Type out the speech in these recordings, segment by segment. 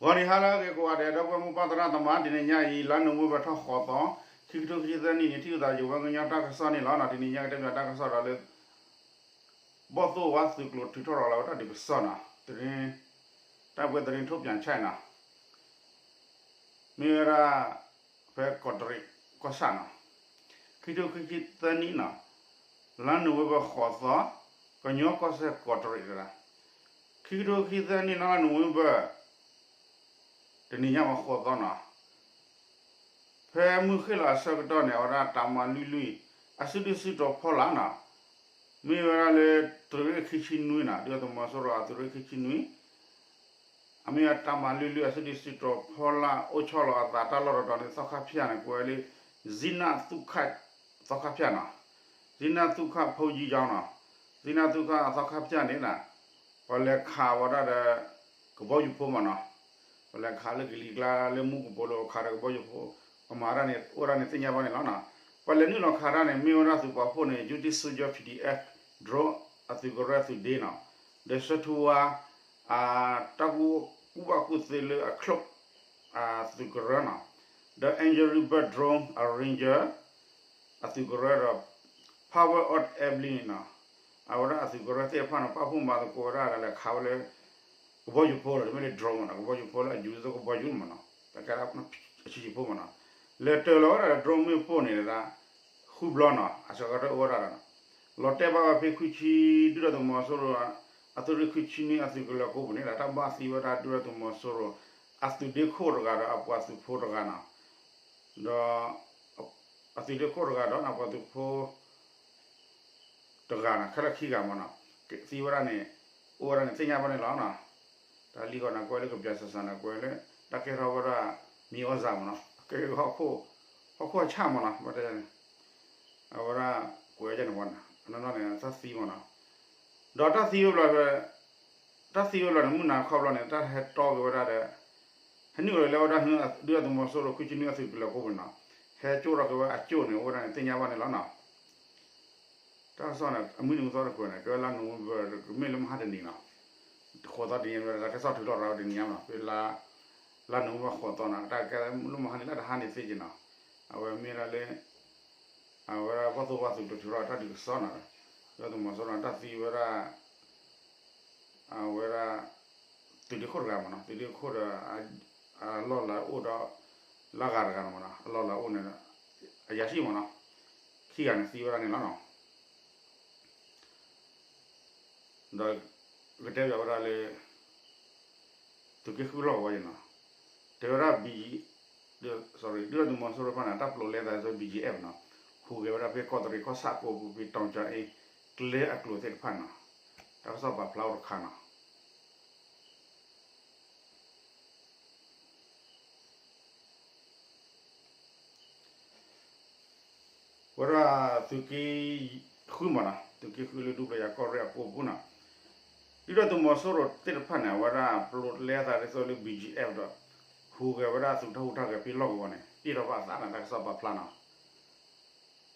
ဂီၤနံၤဟါလၢအဂ့ၤကိးဂၤဒဲး ဒီပုၢ်ဝဲၢ်မိၢ်ပၢ်သရၣ်သမါ, တနံၤညါအံၤ လါနိၣ်ဝ့ဘၢၣ်ထီၣ်ဃိးသီ, ခံကထိခံဆံသၢနံၣ်န့ၣ် ထံၣ်လိာ်သးယဝဲကညီတၢ်ကစီၣ်န့ၣ်လီၤ. တနံၤညါကတဲဘၣ်တၢ်ကစီၣ်ဒီးလၢ ဘီၣ်သိၣ်ဝါသုးကျိၤထုးထီၣ်ရၤလီၤဝဲတၢ်ဒုးကစီၣ်နီၤ, တၢ်ပှဲၤသရံၣ်ထိၣ်ပၠးဆဲးနီၤ, မ့ၢ်ဝဲဒၣ် ဖဲကီးတရံးကီၢ်ဆၣ်နီၤ, ခံကထိခံဆံသၢနံၣ်နီၤ, လါနိၣ်ဝ့ဘၢၣ်ဃိးသီ, ကညီကီၢ်စဲၣ်ကီးတရံးတဂၤ, ခံကထိခံဆံသၢနံၣ်နီၤ လါနိၣ်ဝ့ဘၢၣ် တနံၤညါမ့ၢ်ဃိးသီနီၤ, ဖဲမုၢ်ဃ့ၢ်လီၤအဆၢကတီၢ်န့ၣ် အဝဲဒၣ်တၢ်မၤလွံၢ်လွံၢ် အစုဒုၣ်စုတီၤဖီလာ်နီၤ, မ့ၢ်ဝဲဒၣ်လၢ သုးရ့ၣ်ခံဆံနွံနီၤ, ဒုၣ်ဒါသုးမီၤစိရိၤအသုးရ့ၣ်ခံဆံနွံ အမ့ၢ်ဝဲတၢ်မၤလွံၢ်လွံၢ် အစုဒုၣ်စုတီၤဖီလာ် အိၣ်ဆီလီၤအသးတၢ်လီၢ်တတီၤန့ၣ် သီခါဖၠၣ်န့ၣ် ကိးဝဲလၢ ဇံနၣ်သူၣ်ခၣ် သီခါဖၠၣ်နီၤ, ဇံနၣ်သူၣ်ခၣ်ဖိယံယီနီၤ, ဇံနၣ်သူၣ်ခၣ်အသီခါဖၠၣ်န့ၣ်နီၤ, ပှၤလဲၤခးဝဲဒၣ်ဒီး ကဘီယူၤဖိမ့ၢ်နီၤ, ပှၤလဲၤခးလၢကလံၤကျါလၢမူကပိာ်လၢခးဒီးကဘီယူၤဖိ, ပမၤတၢ်န့ၣ် အိၣ်ဒၣ်န့ၣ်သ့ၣ်ညါဘၣ်န့ၣ်လီၤနီၤ, ပှၤလဲၤနုာ်လီၤခးတၢ်န့ၣ် မ့ၢ်ဝဲဒၣ်သုးပာ်ဖှိၣ်န့ၣ် Unity Soldier P D F drone အသုးကရၢသုးဒ့နီၤ, ဒီးဆၢထူဝါ တၢ်ကူၣ်ဘၣ်ကူၣ်သ့လၢအချိၣ် အသုးကရၢနီၤ, ဒီး Angry Bird drone အ Ranger အသုးကရၢဒီး Power Out Airplane နီၤ, အဝဲဒၣ်အသုးကရၢသ့ၣ်တဖၣ်န့ၣ် ပာ်ဖှိၣ်မၤသကိးဝဲဒၣ်ဒီးလဲၤခးဝဲလၢ ကဘီယူၤဖိဒီး တမ့ၢ်လၢ drone မ့ၢ်နီၤ, ကဘီယူၤဖိလၢအယူၤသိးကဘီယူၤမ့ၢ်နီၤ, တၢ်ကဲဒၣ်အဆံးဆံးဖိမ့ၢ်နီၤ, လဲၤတၢၤလီၤဝဲဒၣ်ဒီး drone မ့ၣ်ပိၢ်န့ၣ်ဒၣ် ဃုဘျီနီၤ, အဆၢကတီၢ်အိၣ်ဝဲဒၣ်ဒီး လီၤတဲာ်ဘၣ်ဝဲဖဲခွံဆံ ဒုၣ်ဒါသုးမီၤစိရိၤ အသုးရ့ၣ်ခံဆံနွံအသုးကလၢၤကိးပူၤန့ၣ်ဒီး တၢ်ဘၣ်သံဝဲဒၣ်ဒုၣ်ဒါသုးမီၤစိရိၤ အသုးဒ့ခိၣ်တဂၤဒီးအပှၤသုးဖိတဂၤနီၤ, ဒီး အသုးဒ့ခိၣ်တဂၤဒီးအပှၤသုးဖိ တဂၤနီၤ, ခဲလၢာ်ခံဂၤမ့ၢ်နီၤ, သံဝဲဒၣ်န့ၣ် အိၣ်ဝဲဒၣ်န့ၣ်သ့ၣ်ညါဘၣ်န့ၣ်လီၤနီၤ, တၢ်လံၢ်ဃီန့ၣ် ကွဲးလၢကဘျးစၢ်စၢ်န့ၣ် ကွဲးလၢ တၢ်ကဲထီၣ်ဝဲဒၣ် မံၤအီၣ်စၢ်မ့ၢ်နီၤ, ကဲဟီၣ်ခိၣ် ဟီၣ်ခိၣ်အဆၣ်မ့ၢ်နီၤ, ဘၣ်တဲန့ၣ် အဝဲဒၣ်ကွဲးဒ်န့ၣ်ဝဲနီၤ, အနီၢ်နီၢ်န့ၣ် တၢ်သံမ့ၢ်နီၤ, ဒီးတၢ်သံဝဲဘျီ တၢ်သံဝဲဘျီန့ၣ် မုၢ်နၤခီဘျီန့ၣ် တၢ်ဟဲတီက့ၤဝဲဒၣ်ဒီး ဟဲနုာ်လီၤလၢဝဲဒၣ် ဒုၣ်ဒါသုးမီၤစိရိၤ ခွံဆံနွံအသုးကလၢၤကိးပူၤန့ၣ်နီၤ, ဟဲကၠိထီၣ်က့ၤဝဲအကၠိၣ်န့ၣ် အိၣ်ဝဲဒၣ်န့ၣ် သ့ၣ်ညါဘၣ်န့ၣ်လီၤနီၤ. တၢ်ကစီၣ်န့ၣ် အမုၢ်နံၤမုၢ်သီတကွဲးန့ၣ် ကဲဝဲလါနိၣ်ဝ့ဘၢၣ် ကမ့ၢ်လၢမဟါတနံၤနီၤ, ဃိးသီတနံၤ တၢ်ကစီၣ်ထုးထီၣ်ရၤဝဲတနံၤညါမ့ၢ်နီၤ, ဖဲလါ လါနိၣ်ဝ့ဘၢၣ်ဃိးသီနီၤ, တၢ်ကဲလၢမဟါန့ၣ် လၢတဟါန့ၣ်သ့က့ၤနီၤ, အဝဲမ့ၢ်ဒၣ်လၢ အဝဲဒၣ်ဘီၣ်သိၣ်ဝါသုးကျိၤထုးထီၣ်တၢ်ဒုးကစီၣ်နီၤ, ဒုၣ်ဒါသုးမီၤစိရိၤန့ၣ် တၢ်သံဝဲဒၣ် အဝဲဒၣ် သုးဒ့ခိၣ်တဂၤမ့ၢ်နီၤ, သုးဒ့ခိၣ်ဒီး အလီၢ်လၤအိၣ်ဒီး လၢဂၤတဂၤန့ၣ်မ့ၢ်နီၤ, အလီၢ်လၤအိၣ်န့ၣ် အယၤဆံမ့ၢ်နီၤ, ခံဂၤန့ၣ်သံဝဲဒၣ်န့ၣ်လီၤနီၤ. ဒီးကတဲဘၣ်ဝဲဒၣ်လၢ သုးက့ဃုလီၢ်ကဝီၤအံၤနီၤ, တဲဝဲဒၣ် ဘီ sorry ဒုၣ်ဒါသုးမီၤစိရိၤတဖၣ်န့ၣ် တၢ်ပျိးလဲသးဒ်သိး ဘီကၠံအ့ၣ်ဖ် နီၤ, ဟူးဂဲၤဝဲဒၣ်ဖဲကီးတရံးကီၢ်ဆၣ်ကိးပူၤ ဖဲတီၤကၠၤအ့ ကျဲအကျိၤသ့ၣ်တဖၣ်နီၤ, တၢ်ကစီၣ်ပာ်ဖျါအိၣ်တခါနီၤ. ဝဲဒၣ်သုးက့ဃုမ့ၢ်နီၤ, သုးက့ဃုလၢဒူပျဲယၤကီၢ်ရ့ၣ်အကိးပူၤနီၤ, ဒုၣ်ဒါသုးမီၤစိရိၤသ့ၣ်တဖၣ်န့ၣ် အဝဲဒၣ်ပျိးလဲသးဒ်သိးလၢ ဘီကၠံအ့ၣ်ဖ် ဒီး ဟူးဂဲၤဝဲဒၣ်သုးတၢ်ဟူးတၢ်ဂဲၤဖဲလီၢ်ကဝီၤန့ၣ် တ့ထီၣ်ဘၣ်အသးန့ၣ် တၢ်ကစီၣ်ပာ်ဖျါနီၤ.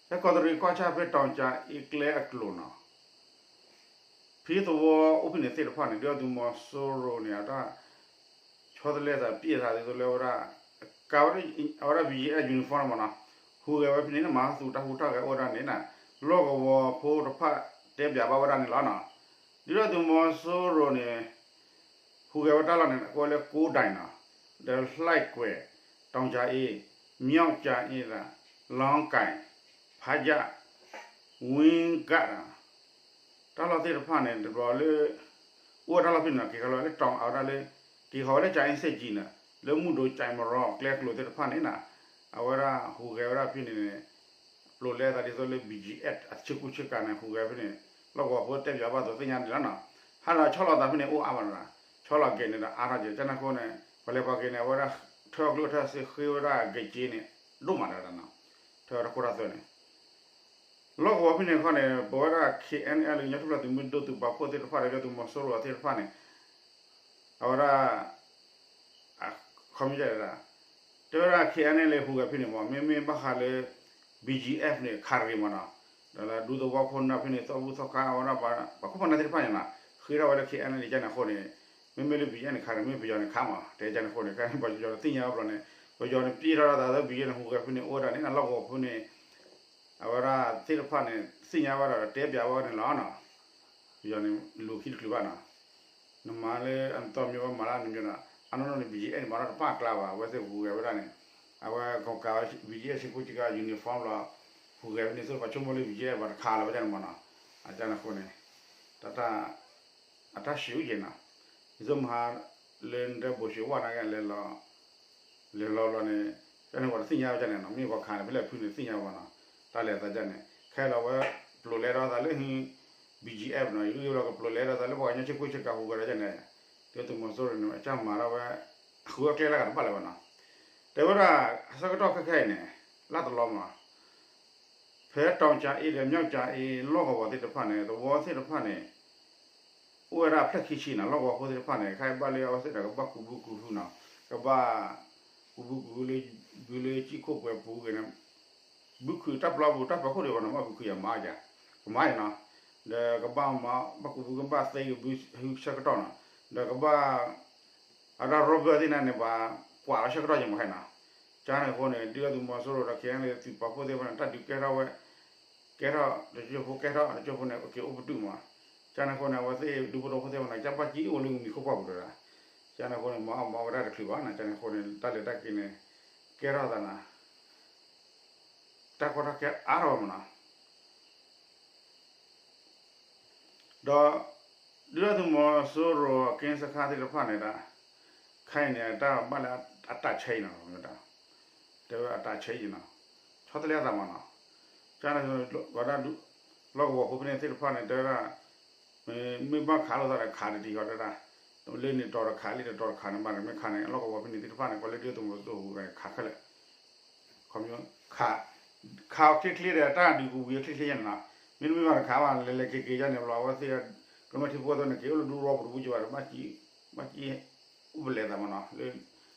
ဖဲကီးတရံးကီၢ်ဆၣ်ဖဲတီၤကၠၤအ့ကျဲအကျိၤနီၤ, ဖဲသဝီအိၣ်ဖဲန့ၣ်သ့ၣ်တဖၣ်န့ၣ် ဒုၣ်ဒါသုးမီၤစိရိၤန့ၣ် အတၢ် ဆီတလဲသးပျဲသးဒ်သိးလၢဝဲဒၣ် ကးဝဲဒၣ် အဝဲဒၣ် ဘီကၠံအ့ၣ်ဖ် uniform မ့ၢ်နီၤ, ဟူးဂဲၤဝဲဖဲန့ၣ် မၤဟးသူးတၢ်ဟူးတၢ်ဂဲၤအိၣ်ဝဲဒၣ်န့ၣ်နီၤ, လီၢ်ကဝီၤဖိတဖၣ်တဲပၠးဘၣ်ဝဲဒၣ်န့ၣ်လီၤနီၤ. ဒုၣ်ဒါသုးမီၤစိရိၤန့ၣ် ဟူးဂဲၤဝဲတၢ်လီၢ်န့ၣ် ကိးဝဲလၢ ကိးဒဲးနီၤ, ဒီး လွဲၢ်ကွဲး, တီၤကၠၤအ့, မၠီၣ်ကၠၤအ့, လီကၣ်, ဖးယၣ်, ဝ့ကၣ်ဒီး တၢ်လီၢ်သ့ၣ်တဖၣ်န့ၣ် တဘျီလၢ အိၣ်ဝဲတၢ်လီၢ်ဖဲန့ၣ်နီၤ, က့ၤဃီၤလၢလၢတီၤအဝဲဒၣ်လၢ က့ၤဃီၤဝဲလၢကၠၤအ့စ့ၣ်ကၠံန့ၣ် လၢမုၢ်ဒိၣ်ကၠဲးမရီကျဲအကျိၤသ့ၣ်တဖၣ်န့ၣ်နီၤ, အဝဲဒၣ်ဟူးဂဲၤဝဲဒၣ်ဖဲန့ၣ်န့ၣ် ပျိးလဲသးဒ်သိးလၢ ဘီကၠံအ့ၣ်ဖ် အဆ့ကူဆ့ကၤန့ၣ် ဟူးဂဲၤဖဲန့ၣ် လီၢ်ကဝီၤဖိတဲပၠးဘၣ်သိးသ့ၣ်ညါန့ၣ်လီၤနီၤ. ဟးဒီးဆီလီၤသးဖဲန့ၣ်အိၣ်အါမးနီၤ, ဆီလီၤဂဲၤန့ၣ်ဒီးအါထီၣ်က့ၤ ကၠၢ်နၢ်ခိန့ၣ် ပှၤလဲၤပှၤက့ၤန့ၣ် အဝဲဒၣ် ထၢအီၣ်ကျိၣ်ထၢအစ့ဃ့ဝဲဒၣ်ဂဲၤက့န့ၣ် ဒိၣ်မးတၢ်နီၤ, ထၢတၢ်ခိတၢ်သွဲန့ၣ် လီၢ်ကဝီၤဖဲန့ၣ်တခီန့ၣ် ပဝဲဒၣ် ခ့ၣ်အဲၣ်အဲၣ်လၢ ကညီထူၣ်ဖျဲးသုးမုၢ်ဒိၣ်သုးပာ်ဖှိၣ်သ့ၣ်တဖၣ်ဒီး ဒုၣ်ဒါသုးမီၤစိရိၤသ့ၣ်တဖၣ်န့ၣ် အဝဲဒၣ် ခီပညီဒၣ် တဲဝဲဒၣ် ခ့ၣ်အဲၣ်အဲၣ်လၢဟူးဂဲၤဖဲန့ၣ်မ့ၢ် မ့မ့ၢ်ဘၣ်ဃးလၢ ဘီကၠံအ့ၣ်ဖ် န့ၣ် ခးတဂ့ၤမ့ၢ်နီၤ, ဒီးလၢဒူသဝီခိၣ်နၢ်ဖဲန့ၣ် သီဘူၣ်သီခါ အဝဲဒၣ်ပှၤခိၣ်ပှၤနၢ်သ့ၣ်တဖၣ်န့ၣ်နီၤ ဃ့ထီၣ်ဝဲလၢ ခ့ၣ်အဲၣ်အဲၣ်လၢ ကၠၢ်နၢ်ခိန့ၣ် မ့မ့ၢ်လၢ ဘီၣ်ကၠီၣ်အဲၣ်န့ၣ် ခးဒီး မ့ၢ်ပယီၤန့ၣ်ခးမး တဲဒ်န့ၣ်အဃိန့ၣ် ခဲအံၤန့ၣ် ပယီၤန့ၣ်သ့ၣ်ညါဝဲဘျီန့ၣ် ပယီၤန့ၣ်ပျံၤထီၣ်ဒီးသးသၢဘံၣ်ယဲၢ်န့ၣ် ဟူးဂဲၤဖဲန့ၣ် အိၣ်ဝဲဒၣ်န့ၣ် လီၢ်ကဝီၤဖဲန့ၣ် အဝဲဒၣ်သ့ၣ်တဖၣ်န့ၣ် သ့ၣ်ညါဝဲဒၣ်ဒီးတဲပၠးဝဲန့ၣ်လီၤနီၤ. ပယီၤန့ၣ်လူၤခံတချုးဘၣ်နီၤ. နမၤလၢအသီမ့ၢ်ဝဲမၤလၢနမ့ၢ်နီၤ အနီၢ်နီၢ်န့ၣ် ဘီၣ်ကၠီၣ်အဲၣ်န့ၣ် မၤထီၣ်တပၣ်အကျါဘၣ် အဝဲသ့ၣ်ဟူးဂဲၤဝဲဒၣ်န့ၣ် အဝဲကီၢ်ကးဝဲ ဘီၣ်ကၠီၣ်အဲၣ် ဆ့ကိၣ်ဆ့ကၤ uniform လီၤ ဟူးဂဲၤဖဲန့ၣ် သိးပှၤဆိကမိၣ်လၢ ဘီၣ်ကၠီၣ်အဲၣ် ဘၣ်တခးလီၤဝဲဒၣ်န့ၣ်မးနီၤ. အကန့ၣ်အဃိန့ၣ် တၢ် အတၢ်ဆံးအိၣ်ယဲၢ်နီၤ. ယသိးမဟါလၢနတဲဘိၣ်ၡ့ဝၣ်နာ်က့ လဲၤလီၤ လဲၤလီၤဘျီန့ၣ် ကန့ၣ်ပှၤတသ့ၣ်ညါဝဲဒ်န့ၣ်နီၤ မ့ၢ်ပှၤခးန့ၣ် ဖဲလဲၣ်ဖုန့ၣ်သ့ၣ်ညါဝဲနီၤ တၢ်လဲၤသးဒ်န့ၣ် ခဲလီၤဝဲ ပျိးလဲဒီးသးလၢ ဘီၣ်ကၠီၣ်အဲၣ်နီၤ ယုၢ်လီၤကပျိးလဲဒီးသးလၢပှၤကညီဆ့ကိၣ်ဆ့ကၤဟူးဂဲၤဒီးဒ်န့ၣ် ဒုၣ်ဒါသုးမီၤစိရိၤန့ၣ် အကၢ်မၤထီၣ်ဝဲ အဃုအကျဲလၢအဂၤတဘၣ်လၢၤဘၣ်နီၤ တဲဝဲဒၣ် အဆၢကတီၢ်ခဲခဲအံၤန့ၣ် လၢတလီၤမး ဖဲတီၣ်ကၠၤအ့ဒီး မၠီၣ်ကၠၤအ့ လီၢ်ကဝီၤသ့ၣ်တဖၣ်န့ၣ် သဝီသ့ၣ်တဖၣ်န့ၣ် အိၣ်ဝဲဒၣ်အဖျၢၣ်ခံဆံနီၤ လီၢ်ကဝီၤဖိသ့ၣ်တဖၣ်န့ၣ် ခဲအံၤဘၣ်လၢအဝဲသ့ၣ်ဒီးကဘၣ်ကူးဘုကူးဟုနီၤ ကဘၣ် ကူးဘုကူးဟုလၢ ဘုလၢကံၣ်ခိၣ်ပှဲၤပူၤဂ့ၤန့ၣ် ဘုခုးတၢ်ပျီပူၤတၢ်ပၢၤခိၣ်ဒံးဘၣ်နီၤ ဘၣ်ဘုခုးယၤမၤအီၤယၤ ကမၤယၤနီၤ ဒီးကဘၣ်မၤ ဘၣ်ကူးဘုကဘၣ်သ့ကဘုဟုဆၢကတီၢ်နီၤ ဒီးကဘၣ် အဒၣ်ရီဘၢၣ်သ့ၣ်န့ၣ်န့ၣ် ပှၤကွၢ်လီၤဆၢကတီၢ်ယဲၢ်မးခဲနီၤ ကန့ၣ်အဃိန့ၣ် ဒုၣ်ဒါသုးမီၤစိရိၤဒီး ခဲအံၤန့ၣ် သုးပာ်ဖှိၣ်သ့ၣ်တဖၣ်န့ၣ် တၢ်ဒုးကဲထီၣ်ဝဲ ကဲထီၣ်တကၠိဖိကဲထီၣ်တကၠိဖိန့ၣ် က့ၤအိၣ်ပတုာ်မး ကန့ၣ်အဃိန့ၣ် အဝဲသ့ၣ်ဒူဖိထၢဖိသ့ၣ်တဖၣ်န့ၣ် ကဘၣ်က့ၤအိၣ်လၢမံၤခိၣ်ပှၢ်ပူၤဒီး ကန့ၣ်အဃိန့ၣ် မၤအီၣ်မၤအီၣ်ဝဲဒၣ်တချုးဘၣ်နီၤ ကန့ၣ်အဃိန့ၣ် တၢ်လဲၤတၢ်က့ၤန့ၣ် ကဲထီၣ်သးနီၤ တၢ်ကီတၢ်ခဲအါထီၣ်ဝဲမးနီၤ ဒီး ဒုၣ်ဒါသုးမီၤစိရိၤအက့စခါသ့ၣ်တဖၣ်န့ၣ်ဒၣ် ခဲအံၤန့ၣ် တၢ်ဘၣ်လၢအတၢ်ဆဲးအံၤနီၤ တဲဝဲအတၢ်ဆဲးအံၤနီၤ ဆီတလဲအသးမးနီၤ ကန့ၣ် ဝဲဒၣ် လီၢ်ကဝီၤဖိဖဲန့ၣ်သ့ၣ်တဖၣ်န့ၣ် တဲဝဲဒၣ် မ့ၢ်ဘၣ်ခးလိာ်သးဒီးခးတဒံးဃီတဲဒၣ် လၢန့ၣ်တီၤတခး လၢန့ၣ်တီၤတခးန့ၣ်ဘၣ်န့ၣ် မ့ၢ်ခးန့ၣ် လီၢ်ကဝီၤဖဲန့ၣ်သ့ၣ်တဖၣ်န့ၣ် ပှၤလၢဒုၣ်ဒါသုးမီၤစိရိၤဟူးဂဲၤန့ၣ် ခးခဲလၢာ် ခီ ခးအီၤချ့ချ့ဒီး တၢ်ဒုးကဝံၤအီၤချ့ချ့ယဲၢ်န့ၣ်နီၤ မ့တမ့ၢ်ဘၣ်တခးဘၣ် လဲၤလဲၤက့ၤက့ၤယဲၢ်န့ၣ်ဘျီ အဝဲသ့ၣ် ကမျၢၢ်ထံဖိကီၢ်ဖိန့ၣ် က့ၤအိၣ်လၢဒူသဝီပူၤတဘူၣ်ကဘၣ်ဒီး ဘၣ်ကံ အိၣ်ပလဲၤသးမးနီၤ လၢ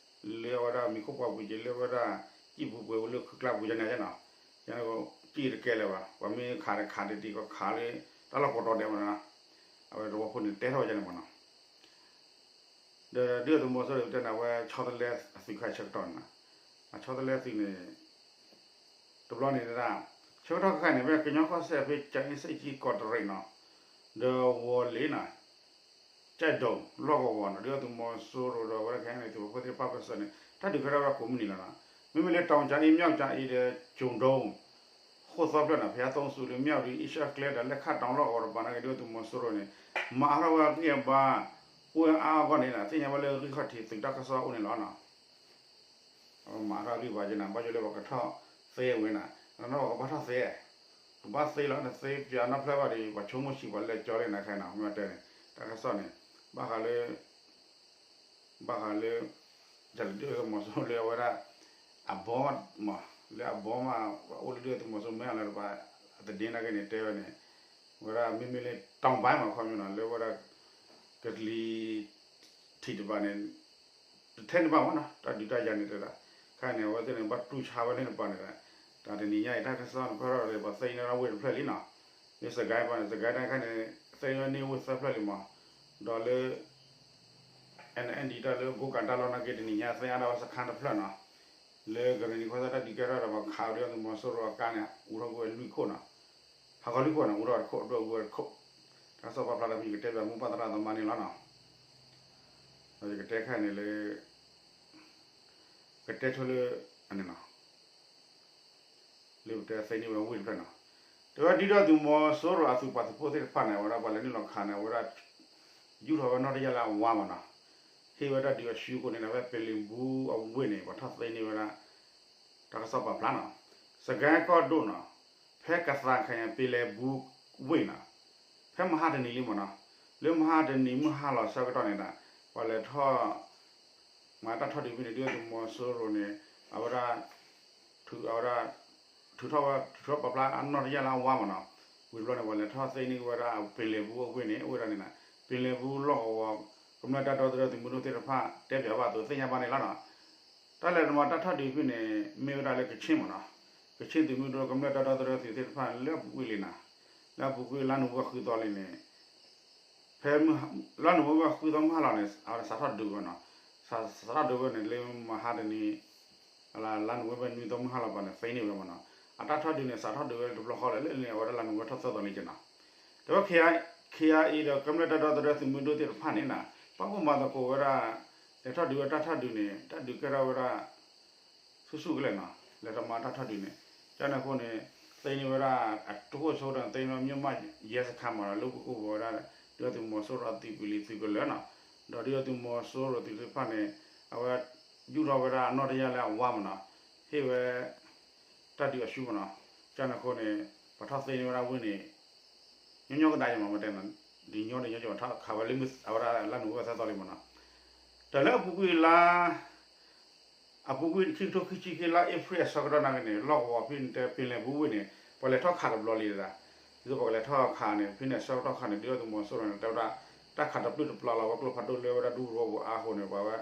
လၢအဝဲဒၣ်မံၤခိၣ်ပှၢ်ပူၤက့ၤ လၢအဝဲဒၣ် ကံၣ်ပူၤပှဲၤဝဲလၢခုကျါပူၤယဲၢ်န့ၣ်နီၤ ယဲၢ်န့ၣ် ကံၣ်တကဲလၢၤဘၣ် ပှၤမ့ၢ်ခးဒီးခးတဒံးကီးခးလၢ တၢ်လီၢ်ကိးတီၤဒဲးမးနီၤ အဝဲသဝီဖိန့ၣ်တဲထီၣ်ဝဲယဲၢ်န့ၣ်မးနီၤ ဒီးဒုၣ်ဒါသုးမီၤစိရိၤတဲန့ၣ် အဝဲဆီတလဲအသုးခါဆၢကတီၢ်န့ၣ်နီၤ အဆီတလဲအသုးန့ၣ် တဘျီန့ၣ်ဒၣ် ဆၢကတီၢ်ခဲခါန့ၣ် ဖဲကညီကီၢ်စဲၣ်ဖဲ ကၠဲအ့စ့ၣ်ကၠံ ကီးတရံးနီၤ ဒီးဝီၤလ့ၤနီၤ ကၠဲးဒိၣ် လီၢ်ကဝီၤနီၤ ဒုၣ်ဒါသုးမီၤစိရိၤဒီး အဝဲဒၣ်ခဲအံၤန့ၣ် သုးပာ်ဖှိၣ်သ့ၣ်တဖၣ်ဘၣ်ဆၣ်န့ၣ် တၢ်ဒုးကဲထီၣ်ဝဲဒၣ်ကိးမုၢ်နံၤလီၤနီၤ မ့မ့ၢ်လၢတီၤကၠၤအ့ မၠီၣ်ကၠၤအ့ဒီး ကၠိၤဒိၣ် ဃိၣ်သီဖျၢၣ်နီၤ ဖဲအသီဆူၣ်လၢမၠၣ်ဝတံၣ် အ့ရှၢၣ်ကျဲဒီး လဲၣ်ခၣ်တီလီၢ်ကဝီၤတပၤနာ်က့ ဒုၣ်ဒါသုးမီၤစိရိၤန့ၣ် မၤအါထီၣ်ဝဲအဂံၢ်အဘါ အိၣ်ဝဲအါအါဂီၢ်န့ၣ် သ့ၣ်ညါဘၣ်လၢဂံၢ်ခီၣ်ထံးသုးတၢ်ကစီၣ်အိၣ်န့ၣ်လီၤနီၤ မၤထီၣ်ဂံၢ်ဘါက့ၤန့ၣ် ဘၣ်ယိၣ်လၢပှၤကထီၣ်သ့ဝဲန့ၣ် အနီၢ်ကဘၣ်ထီၣ်သ့ ကဘၣ်သ့လီၤ နသ့ပၠးနီတဖျၢၣ်ဘၣ်ဒီး ပှၤဆိကမိၣ်ဆံးပှၤလဲၤကၠီလံနီၤခဲနီၤ မ့ၢ်တဲန့ၣ် တၢ်ကစီၣ်န့ၣ် ဘၣ်ဃးလၢ ဘၣ်ဃးလၢ တၢ်လၢဒုၣ်ဒါသုးမီၤစိရိၤလၢအဝဲဒၣ် အဘီမး လၢအဘီမး ပှၤအိၣ်လၢဒုၣ်ဒါသုးမီၤစိရိၤမဲာ်လၢတပၤ အသဒ့နာ်က့န့ၣ် တဲဝဲန့ၣ် ဝဲဒၣ်မ့မ့ၢ်လၢ တောင်ပိုင်း မး ခီပညီနီၤ လၢဝဲဒၣ် ကလံၤ ထံးတပၤန့ၣ် တထဲန့ၣ်ဘၣ်မးနီၤ တၢ်ဒုးတၢ်ယၤန့ၣ်တဲဒၣ် ခဲအံၤန့ၣ် အဝဲသ့ၣ်န့ၣ် ဘၣ်တူၢ်ဆါဝဲလၢန့ၣ်တပၤန့ၣ်ဒီး တၢ်တနံၤညါအံၤ တၢ်ကစီၣ်န့ၣ် ဖဲထီၣ်ဒီး ပှၤသ့န့ၢ်ဝဲဒၣ်ဝ့ၢ်တဖျၢၣ်လံနီၤ လၢစကဲပၤန့ၣ် စကဲတၢ်ခဲအံၤန့ၣ် သ့န့ၢ်ဝ့ၢ်သၢဖျၢၣ်လံမး ဒီးလၢ NND တၢ်လၢကိးကးတၢ်လီၢ်နာ်က့တနံၤညါ သ့အါထီၣ်ဝဲစခါတဖျၢၣ်နီၤ လၢကရ့ၣ်နံၤခီသၢတၢ်ဒုးကဲထီၣ်ဒီး ပှၤခးဝဲဒၣ်သုးမီၤစိရိၤအကါန့ၣ် အူထီၣ်ကွံာ်ဝဲလွံၢ်ခိၣ်နီၤ ဟးဂီၤလွံၢ်ခိၣ်န့ၣ် အူထီၣ်တခိၣ် ဒွဲၣ်အူဝဲတခိၣ် တၢ်ကစီၣ်ပာ်ဖျါလၢမ့ၢ်ကတဲဘၣ်မိၢ်ပၢ်သရၣ်သမါန့ၣ်လီၤနီၤ ဒီးယကတဲခဲအံၤန့ၣ်လၢ ကတဲဆိလၢ အန့ၣ်နီၤ လၢပတဲသ့န့ၢ်ဝဲဝ့ၢ်တဖျၢၣ်နီၤ တဲဝဲဒၣ်ဒုၣ်ဒါသုးမီၤစိရိၤအသုးပာ်သုးဖိသ့ၣ်တဖၣ်န့ၣ် အဝဲဒၣ်ပှၤလဲၤနုာ်လီၤခးန့ၣ် အဝဲဒၣ် ယူၢ်ထီၣ်ဝဲနီၣ်တယၢ်လၢအဝါမးနီၤ ဟ့ၣ်ဝဲတၢ်ဒုးအစုအဃိန့ၣ် ဖဲပ့ၤလ့ၤဘူအဝ့ၢ်န့ၣ် ပှၤထီၣ်သ့န့ၢ်ဝဲဒၣ် တၢ်ကစီၣ်ပာ်ဖျါနီၤ စကဲကီၢ်ဒိၣ်နီၤ ဖဲကသးခါညါ ပ့ၤလဲၤဘူးဝ့ၢ်နီၤ ဖဲမဟါတနံၤလံမ့ၢ်နီၤ လၢမဟါတနံၤမုၢ်ဟါလီၤဆၢကတီၢ်န့ၣ်ဒီး ပှၤလဲၤထီၣ် မၤတၢ်ထီၣ်ဒုးဖဲန့ၣ် ဒုၣ်ဒါသုးမီၤစိရိၤန့ၣ် အဝဲဒၣ် ထုးအဝဲဒၣ် ထုးထီၣ်ဝဲ ထုးထီၣ်ပာ်ဖျါအနီၣ်တယၢ်လၢအဝါမ့ၢ်နီၤ ဝံၤတဘျီန့ၣ် ပှၤလဲၤထီၣ်သ့န့ၢ်ဝဲဒၣ်ပ့ၤလဲၤဘူးအဝ့ၢ်န့ၣ် အိၣ်ဝဲဒၣ်န့ၣ်နီၤ ပ့ၤလဲၤဘူးလီၢ်ကဝီၤ ကမျၢၢ်တၢ်ဒီသဒၢသုးမုၢ်ဒိၣ်သ့ၣ်တဖၣ် တဲပၠးဘၣ်အသိးသ့ၣ်ညါဘၣ်န့ၣ်လီၤနီၤ တၢ်လဲၤမၤတၢ်ထီၣ်ဒုးဖဲန့ၣ် မ့ၢ်ဝဲဒၣ်လၢကခ့ၣ်မ့ၢ်နီၤ ကခ့ၣ်သုးမုၢ်ဒိၣ်ကမျၢၢ်တၢ်ဒီသဒၢသုးသ့ၣ်တဖၣ်လၢအပူၤကွံာ်လံနီၤ လၢအပူၤကွံာ်လါနိၣ်ဝ့ဘၢၣ်ဃုသီလံန့ၣ် ဖဲလါနိၣ်ဝ့ဘၢၣ်ဃုသီမုၢ်ဟါလီၤန့ၣ် အဝဲဒၣ်စးထီၣ်ဒုးဝဲနီၤ, စးထီၣ်ဒုးဝဲန့ၣ် လၢမဟါတနံၤ လါနိၣ်ဝ့ဘၢၣ်နွံသီမုၢ်ဟါလီၤပှၤန့ၣ် သ့န့ၢ်ဝဲမနီၤ, အတၢ်ထီၣ်ဒုးန့ၣ် စးထီၣ်ဒုးဝဲတဘျီဃီလၢ်လၢ်န့ၣ် အဝဲဒၣ်လါနိၣ်ဝ့ဘၢၣ်ထီၣ်သၢသီလံကနီၤ, တဲဝဲ ခ့အါအံၤ ဒီးကမျၢၢ်တၢ်ဒီသဒၢသုးမုၢ်ဒိၣ်သ့ၣ်တဖၣ်န့ၣ်နီၤ ပာ်ဖှိၣ်မၤသကိးဝဲဒၣ် လဲၤထီၣ်ဒုးဝဲတၢ်ထီၣ်ဒုးန့ၣ် တၢ်ဒုးကဲထီၣ်ဝဲဒၣ် ဆူၣ်ဆူၣ်ကလဲာ်နီၤ, လဲၤထီၣ်မၤတၢ်ထီၣ်ဒုးန့ၣ်, ကန့ၣ်အဃိန့ၣ် သ့န့ၢ်ဝဲဒၣ် အတခိၣ်ဆိဒီး သ့န့ၢ်ဝဲဒၣ် မြို့မရဲစခန်းမနီၤ လၢပကိးဝဲဒၣ် ဒုၣ်ဒါသုးမီၤစိရိၤအသုးကလၢၤနီၤ, ဒီးဒုၣ်ဒါသုးမီၤစိရိၤသုးသ့ၣ်တဖၣ်န့ၣ် အဝဲ ယူၢ်ထီၣ်ဝဲဒၣ်အနီၣ်တယၢ်လၢအဝါမနီၤ, ဟ့ၣ်ဝဲ တၢ်ဒုးအဆူၣ်မနီၤ, ကန့ၣ်အဃိန့ၣ် ပှၤထီၣ်သ့န့ၢ်ဝဲဒၣ်ဝ့ၢ်န့ၣ် ညီညီကဒါက့ၤမနီၤ မ့ၢ်တဲနီၤ, ဒ်ညီဒ်ညီက့ၤ ပှၤထီၣ်ခးဝဲလၢမ့ၢ်အဝဲဒၣ်လါနိၣ်ဝ့ဘၢၣ်သၢသီလံမနီၤ, တၢ်လၢအပူၤကွံာ်လါ အပူၤကွံာ်ခံကထိခံဆံခံလါအ့ဖြ့ၣ်အဆၢကတီၢ်နာ်က့န့ၣ် လီၢ်ကဝီၤဖဲန့ၣ်တဲ ပင်လယ်ဘူးဝ့ၢ်န့ၣ် ပှၤလဲၤထီၣ်ခးတဘျီလံဒၣ်, ဒ်သိးပှၤကလဲၤထီၣ်ခးန့ၣ် ဖဲန့ၣ်အဆၢကတီၢ်ခါန့ၣ် ဒုၣ်ဒါသုးမီၤစိရိၤန့ၣ် တဲဝဲဒၣ် တၢ်ခးတပျုၢ်တပျီလီၤဝဲကျိဖးဒိၣ်လၢဝဲဒၣ်ဒူသဝီပူၤအါအဃိန့ၣ် ပှၤဝဲ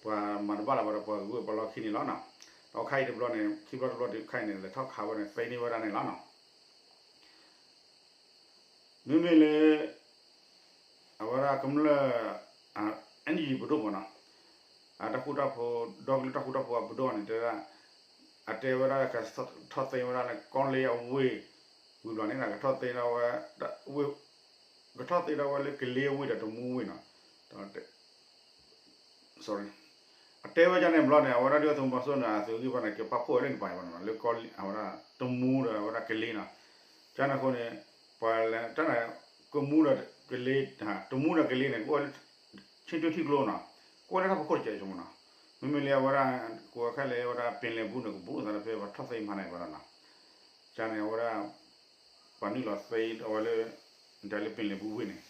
ပှၤမၤတဘၣ်လီၤဝဲဒီးပှၤဂုၤပှၤလီၢ်ခံန့ၣ်လီၤနီၤ, ဒီးခါအံၤတဘျီန့ၣ် ခံဘျီတဘျီဒုးခါအံၤန့ၣ် လဲၤထီၣ်ခးဝဲန့ၣ် သ့န့ၢ်ဝဲဒၣ်န့ၣ်လီၤနီၤ. မ့မ့ၢ်လၢ အဝဲဒၣ်ကမျၢၢ် NUG ပဒိၣ်မနီၤ, အတၢ်ဃူတၢ်ဖိး ဒီကလုာ်တၢ်ဃူတၢ်ဖိးအပဒိၣ်န့ၣ် တဲဝဲဒၣ် အတဲဝဲဒၣ်ကထီၣ်သ့ဝဲဒၣ်လၢကီၢ်လ့အဝ့ၢ် ဝံၤဘျီန့ၣ် ကထီၣ်သ့ဝဲ ကထီၣ်သ့ဒၣ်ဝဲလၢကလ့အဝ့ၢ်ဒီးတမူဝ့ၢ်နီၤ, ဒီး sorry အတဲဝဲဒ်န့ၣ်ဘျီန့ၣ် အဝဲဒၣ်ဒုၣ်ဒါသုးမီၤစိရိၤန့ၣ် အသုးဂံၢ်ဘါန့ၣ် ကပာ်ဖှိၣ်ဝဲလၢန့ၣ်ပၤဘၣ်နီၤ လၢကီၢ်လ့ အဝဲဒၣ်တမူဒီးအဝဲဒၣ်ကလ့နီၤ, ကန့ၣ်အဃိန့ၣ် ပှၤလဲၤတၢ်န့ၣ် ကမူဒီးကလ့ တမူဒီးကလ့န့ၣ် ကအိၣ်ဝဲလၢ ထံတွ့ထံကျိနီၤ, ကအိၣ်လၢတၢ်ဖီခိၣ်တစဲးဆိမနီၤ, မ့မ့ၢ်လၢအဝဲဒၣ် ကိးဝဲခဲလၢာ်ဝဲဒၣ် ပင်လယ်ဘူးန့ၣ် ကဘူးသးတဖဲပှၤထီၣ်သ့မၤန့ၣ်ဘၣ်နီၤ, ကန့ၣ်အဝဲဒၣ် ပှၤနုာ်လီၤသ့အဝဲလၢ ဒ်လၢပင်လယ်ဘူးဝ့ၢ်န့ၣ်,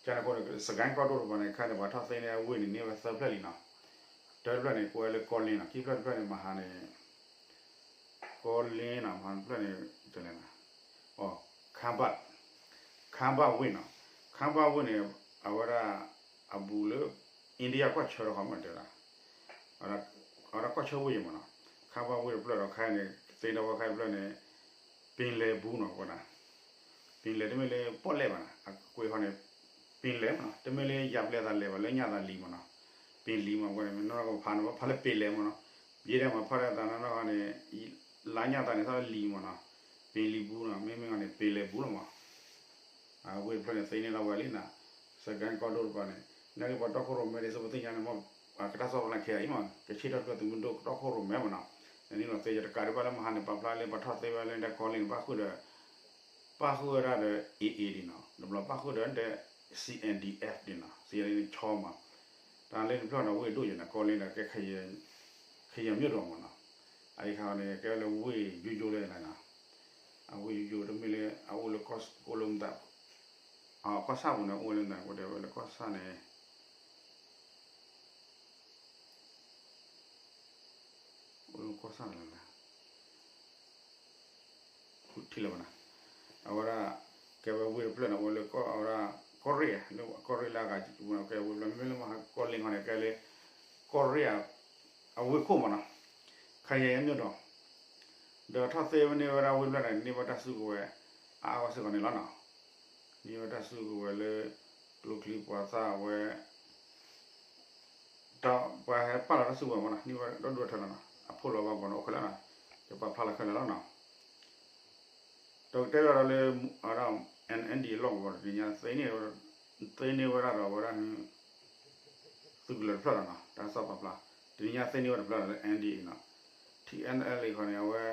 ကန့ၣ်အဃိန့ၣ် စကဲကီၢ်ဒိၣ်တပၤန့ၣ် ခဲန့ၣ် ပှၤထီၣ်သ့န့ၢ်အဝ့ၢ်န့ၣ် န့ၢ်ဝဲသၢဖျၢၣ်လံနီၤ, တၢတဖျၢၣ်န့ၣ် ကအိၣ်ဝဲလၢကီၢ်လ့နီၤ, ခံဖျၢၣ်တဖျၢၣ်န့ၣ် မဟါန့ၣ် ကီၢ်လ့နီၤ မဟါတဖျၢၣ်န့ၣ် တဲလဲၣ်နီၤ, အိ ခါဘၣ် ခါဘၣ်ဝ့ၢ်နီၤ, ခါဘၣ်ဝ့ၢ်န့ၣ် အဝဲဒၣ် အဘူးလၢ India ကွၢ်ဆၢထီၣ်ဃီမ့ၢ်တဲဒၣ် အဝဲဒၣ်ကွၢ်ဆၢဝ့ၢ်ယံၤမ့ၢ်နီၤ, ခါဘၣ်ဝ့ၢ်တဖျၢၣ်ဒီးခဲအံၤန့ၣ် သ့ဒီးဝဲခဲအံၤတဖျၢၣ်န့ၣ် ပင်လယ်ဘူးနီၤ ဝဲဒၣ် ပင်လယ်တမ့ၢ်လၢပီၣ်လဲၣ်ဘၣ်နီၤ အကွဲးဃီန့ၣ် ပင်လယ်မ့ၢ်နီၤ တမ့ၢ်လၢယၤဘျဲၣ်သးလဲၤဘၣ်လၢညၣ်သးလံမ့ၢ်နီၤ, ပင်လံမ့ၢ်ဝဲန့ၣ် မ့ၢ်နီၢ်ကဖးန့ၣ် ဖးလၢပင်လယ်မ့ၢ်နီၤ, ယဲဒၣ်မ့ၢ်ဖးလၢသးနီၢ်နီၢ်ဃီန့ၣ် လါညၣ်သးန့ၣ် သးလၢလံမ့ၢ်နီၤ, ပင်လံဘူးနီၤ မ့မ့ၢ်ဃီန့ၣ် ပင်လယ်ဘူးလီၤမ့ၢ် အဝ့ၢ်တဖျၢၣ်န့ၣ် သ့န့ၢ်လီၤဝဲလံနီၤ, စကဲကီၢ်ဒိၣ်တပၤန့ၣ် နာ်က့ပှၤတီခိၣ်ရိၣ်မဲဒ်သိးပသ့ၣ်ညါန့ၣ်မ့ၢ် ကတၢ်စီၣ်ပလၢ်ခဲအံၤမ့ၢ် ကဆ့ထီၣ်ကျၢၢ်သုးမုၢ်ဒိၣ်တီခိၣ်ရိၣ်မဲမ့ၢ်နီၤ, နနုာ်လီၤသ့ယတကးဒံးဘၣ်လၢမဟါန့ၣ် ပာ်ဖျါလၢပှၤထီၣ်သ့ဝဲလၢဒၣ်ကီၢ်လ့န့ၣ် ပၣ်ဃုာ်ဒီး ပၣ်ဃုာ်ဝဲဒၣ်ဒီး AA ဒံးနီၤ တဘျီပၣ်ဃုာ်ဒီး CNDF ဒံးနီၤ စံးယၤန့ၣ်ဆီမး, တၢ်လၢတဖျၢၣ်ဒီးဝ့ၢ်ဒိၣ်ယဲၢ်နီၤ ကီၢ်လ့ဒီးကဲ ခယဲၢ်မ့ၢ်ဒိၣ်မ့ၢ်နီၤ, အအံၤခါန့ၣ် ကဲလၢဝ့ၢ်ယိယိလၢနီၤ, အဝ့ၢ်ယိယိတမ့ၢ်လၢအအိၣ်လၢကီၢ်လၢမတၤ, ကီၢ်ဆၣ်ပူၤန့ၣ် အိၣ်လၢမတၤ ကတဲဝဲလၢကီၢ်ဆၣ်န့ၣ် အိၣ်လၢကီၢ်ဆၣ်လၢ ထံၣ်လၢၤဘၣ်နီၤ, အဝဲဒၣ် ကဲဝဲဝ့ၢ်တဖျၢၣ်န့ၣ် အိၣ်လၢကီၢ် အဝဲဒၣ် ကီၢ်ရ့ၣ်, လၢကီၢ်ရ့ၣ်လၢအဂၤ ကဲဝ့ၢ်တဖျၢၣ် မ့မ့ၢ်လၢမဟါကီၢ်လ့ခီန့ၣ် ကဲလၢ ကီၢ်ရ့ၣ် အဝ့ၢ်ခိၣ်မ့ၢ်နီၤ, ခယဲၢ်မ့ၢ်ဒိၣ်, ဒီးထီၣ်သ့ဝဲန့ၢ်ဝဲဒၣ်ဝ့ၢ်တဖျၢၣ်န့ၣ် န့ၢ်ဝဲတၢ်စုကဝဲၤ အါအါဂီၢ်စ့ၢ်ကီးန့ၣ်လီၤနီၤ, န့ၢ်ဝဲတၢ်စုကဝဲၤလၢ ကျိချံမျိာ်သၣ်ဝဲ ဒီးပှၤဟဲပာ်လီၤတၢ်စုကဝဲၤမ့ၢ်နီၤ န့ၢ်ဝဲဒီဒူၣ်အထၢလီၤနီၤ အဖီၣ်လီၤဘၣ်ပှၤန့ၣ်အိၣ်ခဲလၢာ်နီၤ ကပာ်ဖျါလီၤခဲလၢာ်လီၤနီၤ ဒီးကတဲဒီးလၢ အဝဲဒၣ် NND အလီၢ်ကဝီၤတနံၤညါ သ့န့ၢ် သ့န့ၢ်ဝဲဒၣ်ဒီးအဝဲဒၣ် သုးကလၢၤတဖျၢၣ်လီၤနီၤ တၢ်ကစီၣ်ပာ်ဖျါ တနံၤညါသ့န့ၢ်ဝဲတဖျၢၣ်လီၤလၢ NDAA နီၤ TNLA ဃီန့ၣ် အဝဲ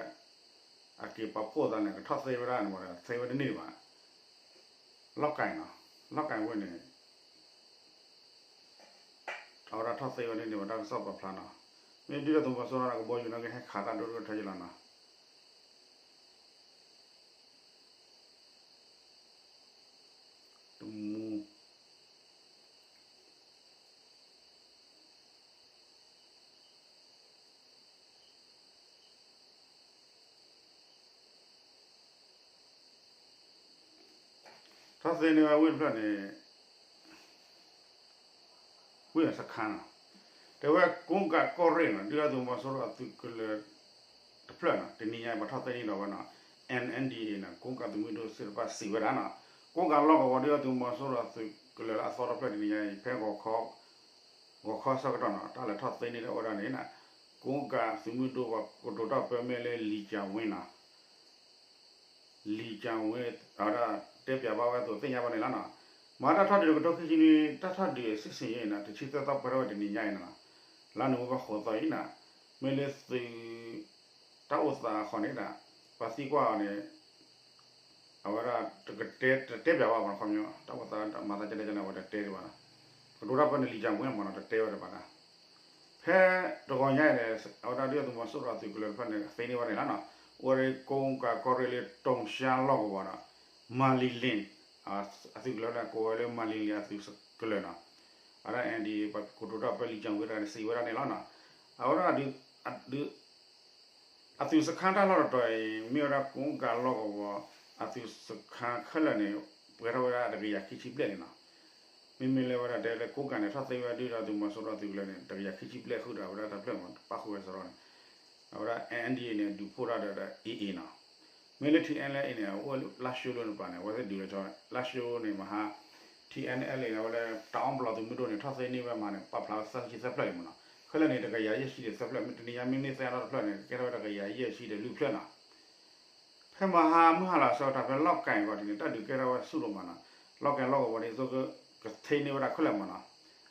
အက့ၤပာ်ဖှိၣ်သးန့ၣ် ကထီၣ်သ့ဝဲဒၣ်န့ၣ် သ့ဝဲတန့ၢ်ဘၣ် လီၢ်ကၢ်နီၤ လီၢ်ကၢ်ဝဲန့ၣ် အဝဲဒၣ်ထီၣ်သ့ဝဲန့ၣ်န့ၣ် ပတၢ်ကစီၣ်ပာ်ဖျါနီၤ မ့ၢ်ဒုၣ်ဒါသုးမီၤစိရိၤန့ၣ် ကဘီယူၤန့ၣ်ကဟဲခးတၢ်ဒိၣ်ဒိၣ်ထီၣ်ယလီၤနီၤ တမူ ထီၣ်သ့န့ၢ်ဝဲဝ့ၢ်တဖျၢၣ်န့ၣ် ဝ့ၢ်စခါနီၤ တဲဝဲကိးကးကီၢ်ရ့ၣ်နီၤ ဒုၣ်ဒါသုးမီၤစိရိၤအသုးကလၢၤတဖျၢၣ်နီၤ တနံၤညါပှၤထီၣ်သ့န့ၢ်ဒီးဝဲနီၤ NNDAA နီၤ ကိးကးသုးမုၢ်ဒိၣ်သ့ၣ်တဖၣ်စံးဝဲဒၣ်နီၤ ကိးကးလီၢ်ကဝီၤဒုၣ်ဒါသုးမီၤစိရိၤအသုး ကလၢာ်လၢအသီတဖျၢၣ်တနံၤညါအံၤ ဖဲဂီၤခီ ဂီၤခီဆၢကတီၢ်နီၤ တၢ်လဲၤထီၣ်သ့န့ၢ်ဒၣ်ဝဲဒၣ်န့ၣ် ကိကးသုးမုၢ်ဒိၣ်ပှၤကတိၤတၢ်ပၢမ့ၢ်လၢ လံၤကၠၤဝ့နီၤ လံၤကၠၤဝ့ အဝဲဒၣ်တဲပၠးဘၣ်ဝဲအသိးသ့ၣ်ညါဘၣ်န့ၣ်လီၤနီၤ. မၤတၢ်ထီၣ်ဒုးတကထိခံဆံနွံ တၢ်ထီၣ်ဒုးအစံၣ်စ့ၣ်ယဲၢ်နီၤ တဆံသၢသီပှဲၤထီၣ်ဝဲတနံၤညါအံၤနီၤ လါနိၣ်ဝ့ဘၢၣ်ဃိးသီအံၤနီၤ မ့ၢ်လၢသုး တၢ်အိၣ်သးအဃိန့ၣ်ဒီး ပှၤသံကွၢ်အီၤန့ၣ် အဝဲဒၣ်တကတဲ တတဲပၠးဘၣ်မးနီၤ ခီပညီ တၢ်အိၣ်သးမၤသးကဲလဲၣ်ကဲလဲၣ် အဝဲတတဲဒံးဘၣ်နီၤ. ကတိၤတၢ်ပၢန့ၣ် လံၤကၠၤဝ့မးနီၤ တတဲဝဲဒံးဘၣ်နီၤ. ဖဲတဂီၤညါအံၤန့ၣ် အဝဲဒၣ်ဒုၣ်ဒါသုးမီၤစိရိၤအသုးကလၢၤတဖျၢၣ်န့ၣ် သ့န့ၢ်ဝဲန့ၣ်လီၤနီၤ. အိၣ်ဝဲဒၣ်ကိကးကီၢ်ရ့ၣ်လၢ တိၤရှါလီၢ်ကဝီၤဒီး မၤလံၤလ့ၣ် အသုးကလၢၤန့ၣ် ကိးဝဲလၢမၤလံၤလ့ၣ်အသုးကလၢၤနီၤ. အဝဲဒၣ် အၣ်အၣ်ဒီး ပှၤကတိၤတၢ်ပၢလံၤကၠၤဝ့တဂၤန့ၣ် စံးဝဲဒၣ်န့ၣ်လီၤနီၤ. အဝဲဒၣ် အသုးစခါတၢ်လီၢ်တတီၤအံၤ မ့ၢ်ဝဲဒၣ်ကိကးလီၢ်ကဝီၤ အသုးစခါခဲလၢာ်န့ၣ် ပှဲၤထီၣ်ဝဲဒၣ်တကယၤခံဆံဘျဲၣ်န့ၣ်နီၤ. မ့မ့ၢ်လၢဝဲဒၣ်တဲလၢကိကးန့ၣ် ထီၣ်သ့ဝဲဒၣ်ဒုၣ်ဒါသုးမီၤစိရိၤအသုးကလၢၤန့ၣ် တကယၤခံဆံဘျဲၣ်ဃုာ်ဒီး အဝဲဒၣ်တၢ်ဖျၢၣ်မး ပၣ်ဃုာ်ဝဲစရီန့ၣ် အဝဲဒၣ် အၣ်အၣ်ဒီး ဒုးဖှိၣ်တၢ်ဒီး အ့ၣ်အ့ၣ်နီၤ. မ့ၢ်လၢ ထံၣ်အဲလ်အ့ၣ် န့ၣ် အိၣ်လၢလါၡိလိၤန့ၣ်ပၤန့ၣ် အဝဲသ့ၣ်ဒုးလၢ လါၡိန့ၣ်မဟါ ထံၣ်အဲလ်အ့ၣ် န့ၣ် အဝဲလၢတၢ်အီၣ်ပလီၢ်သုးမုၢ်ဒိၣ်န့ၣ် ထီၣ်သ့န့ၢ်ဝဲမးန့ၣ် ပာ်ဖျါဝဲသၢဆံသၢဖျၢၣ်အံၤမးနီၤ. ခဲလၢာ်န့ၣ် တကယၤယဲၢ်ဆံဒီးသၢဖျၢၣ် မ့ၢ်တနံၤညါမ့ၢ်န့ၢ်သၢထီၣ်တဖျၢၣ်န့ၣ် ကဲထီၣ်ဝဲတကယၤယဲၢ်ဆံဒီးလွံၢ်ဖျၢၣ်နီၤ. ဖဲမဟါမုၢ်ဟါလီၤအဆၢကတီၢ် ဖဲလီၢ်ကၣ်အံၤဂီၢ်ထံးန့ၣ် တၢ်ဒုးကဲထီၣ်ဝဲဆူၣ်ဒိၣ်မးနီၤ. လီၢ်ကၣ်လီၢ်ကဝီၤဒ်သိးက ကသ့န့ၢ်ဝဲဒၣ်ခဲလၢာ်မးနီၤ.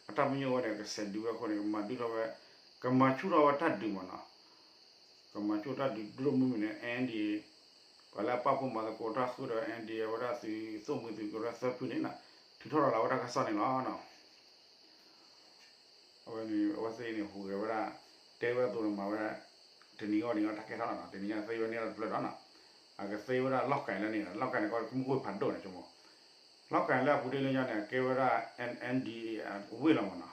အတၢ်ပညိၣ်ဝဲန့ၣ် ကဆဲးဒုးဝဲအဃိန့ၣ် ကမၤဒုၣ်ထီၣ်ဝဲ ကမၤဆူၣ်ထီၣ်ဝဲတၢ်ဒုးမးနီၤ. ကမၤဆူၣ်တၢ်ဒုးဒိၣ်ဒိၣ်မုၢ်မုၢ်န့ၣ် အၣ်အၣ်ဒီး ပှၤလၢအပာ်ဖှိၣ်မၤသကိးတၢ်ဃုာ်ဒီး အၣ်အၣ်ဒီး အဝဲဒၣ်သုးသိၣ်မှံၤသုးကရၢသၢဖုန့ၣ် ထုးထီၣ်လီၤလၢအဝဲတၢ်ကစီၣ်န့ၣ်လီၤ. အဝဲန့ၣ် အဝဲသ့ၣ်န့ၣ် ဟူးဂဲၤဝဲဒၣ် တဲဝဲအသိးန့ၣ် မၤဝဲဒၣ် တနံၤဂီၢ်နံၤဂီၢ်တၢ်ကဲထီၣ်လီၤနီၤ. တနံၤညါသ့ဝဲန့ၢ်တဖျၢၣ်ဒီးနီၤ. အကသ့ဝဲဒၣ်လီၢ်ကၣ်လၢန့ၣ် လီၢ်ကၣ်န့ၣ်ကီး ကမူၣ်ကွံာ်ဖးဒိၣ်န့ၣ် ဆိကမိၣ် လီၢ်ကၣ်လၢအပူၤတ့ၢ်လၢညါန့ၣ် အကဲဝဲဒၣ် အၣ်အၣ်ဒီး အဝ့ၢ်လီၤမးနီၤ.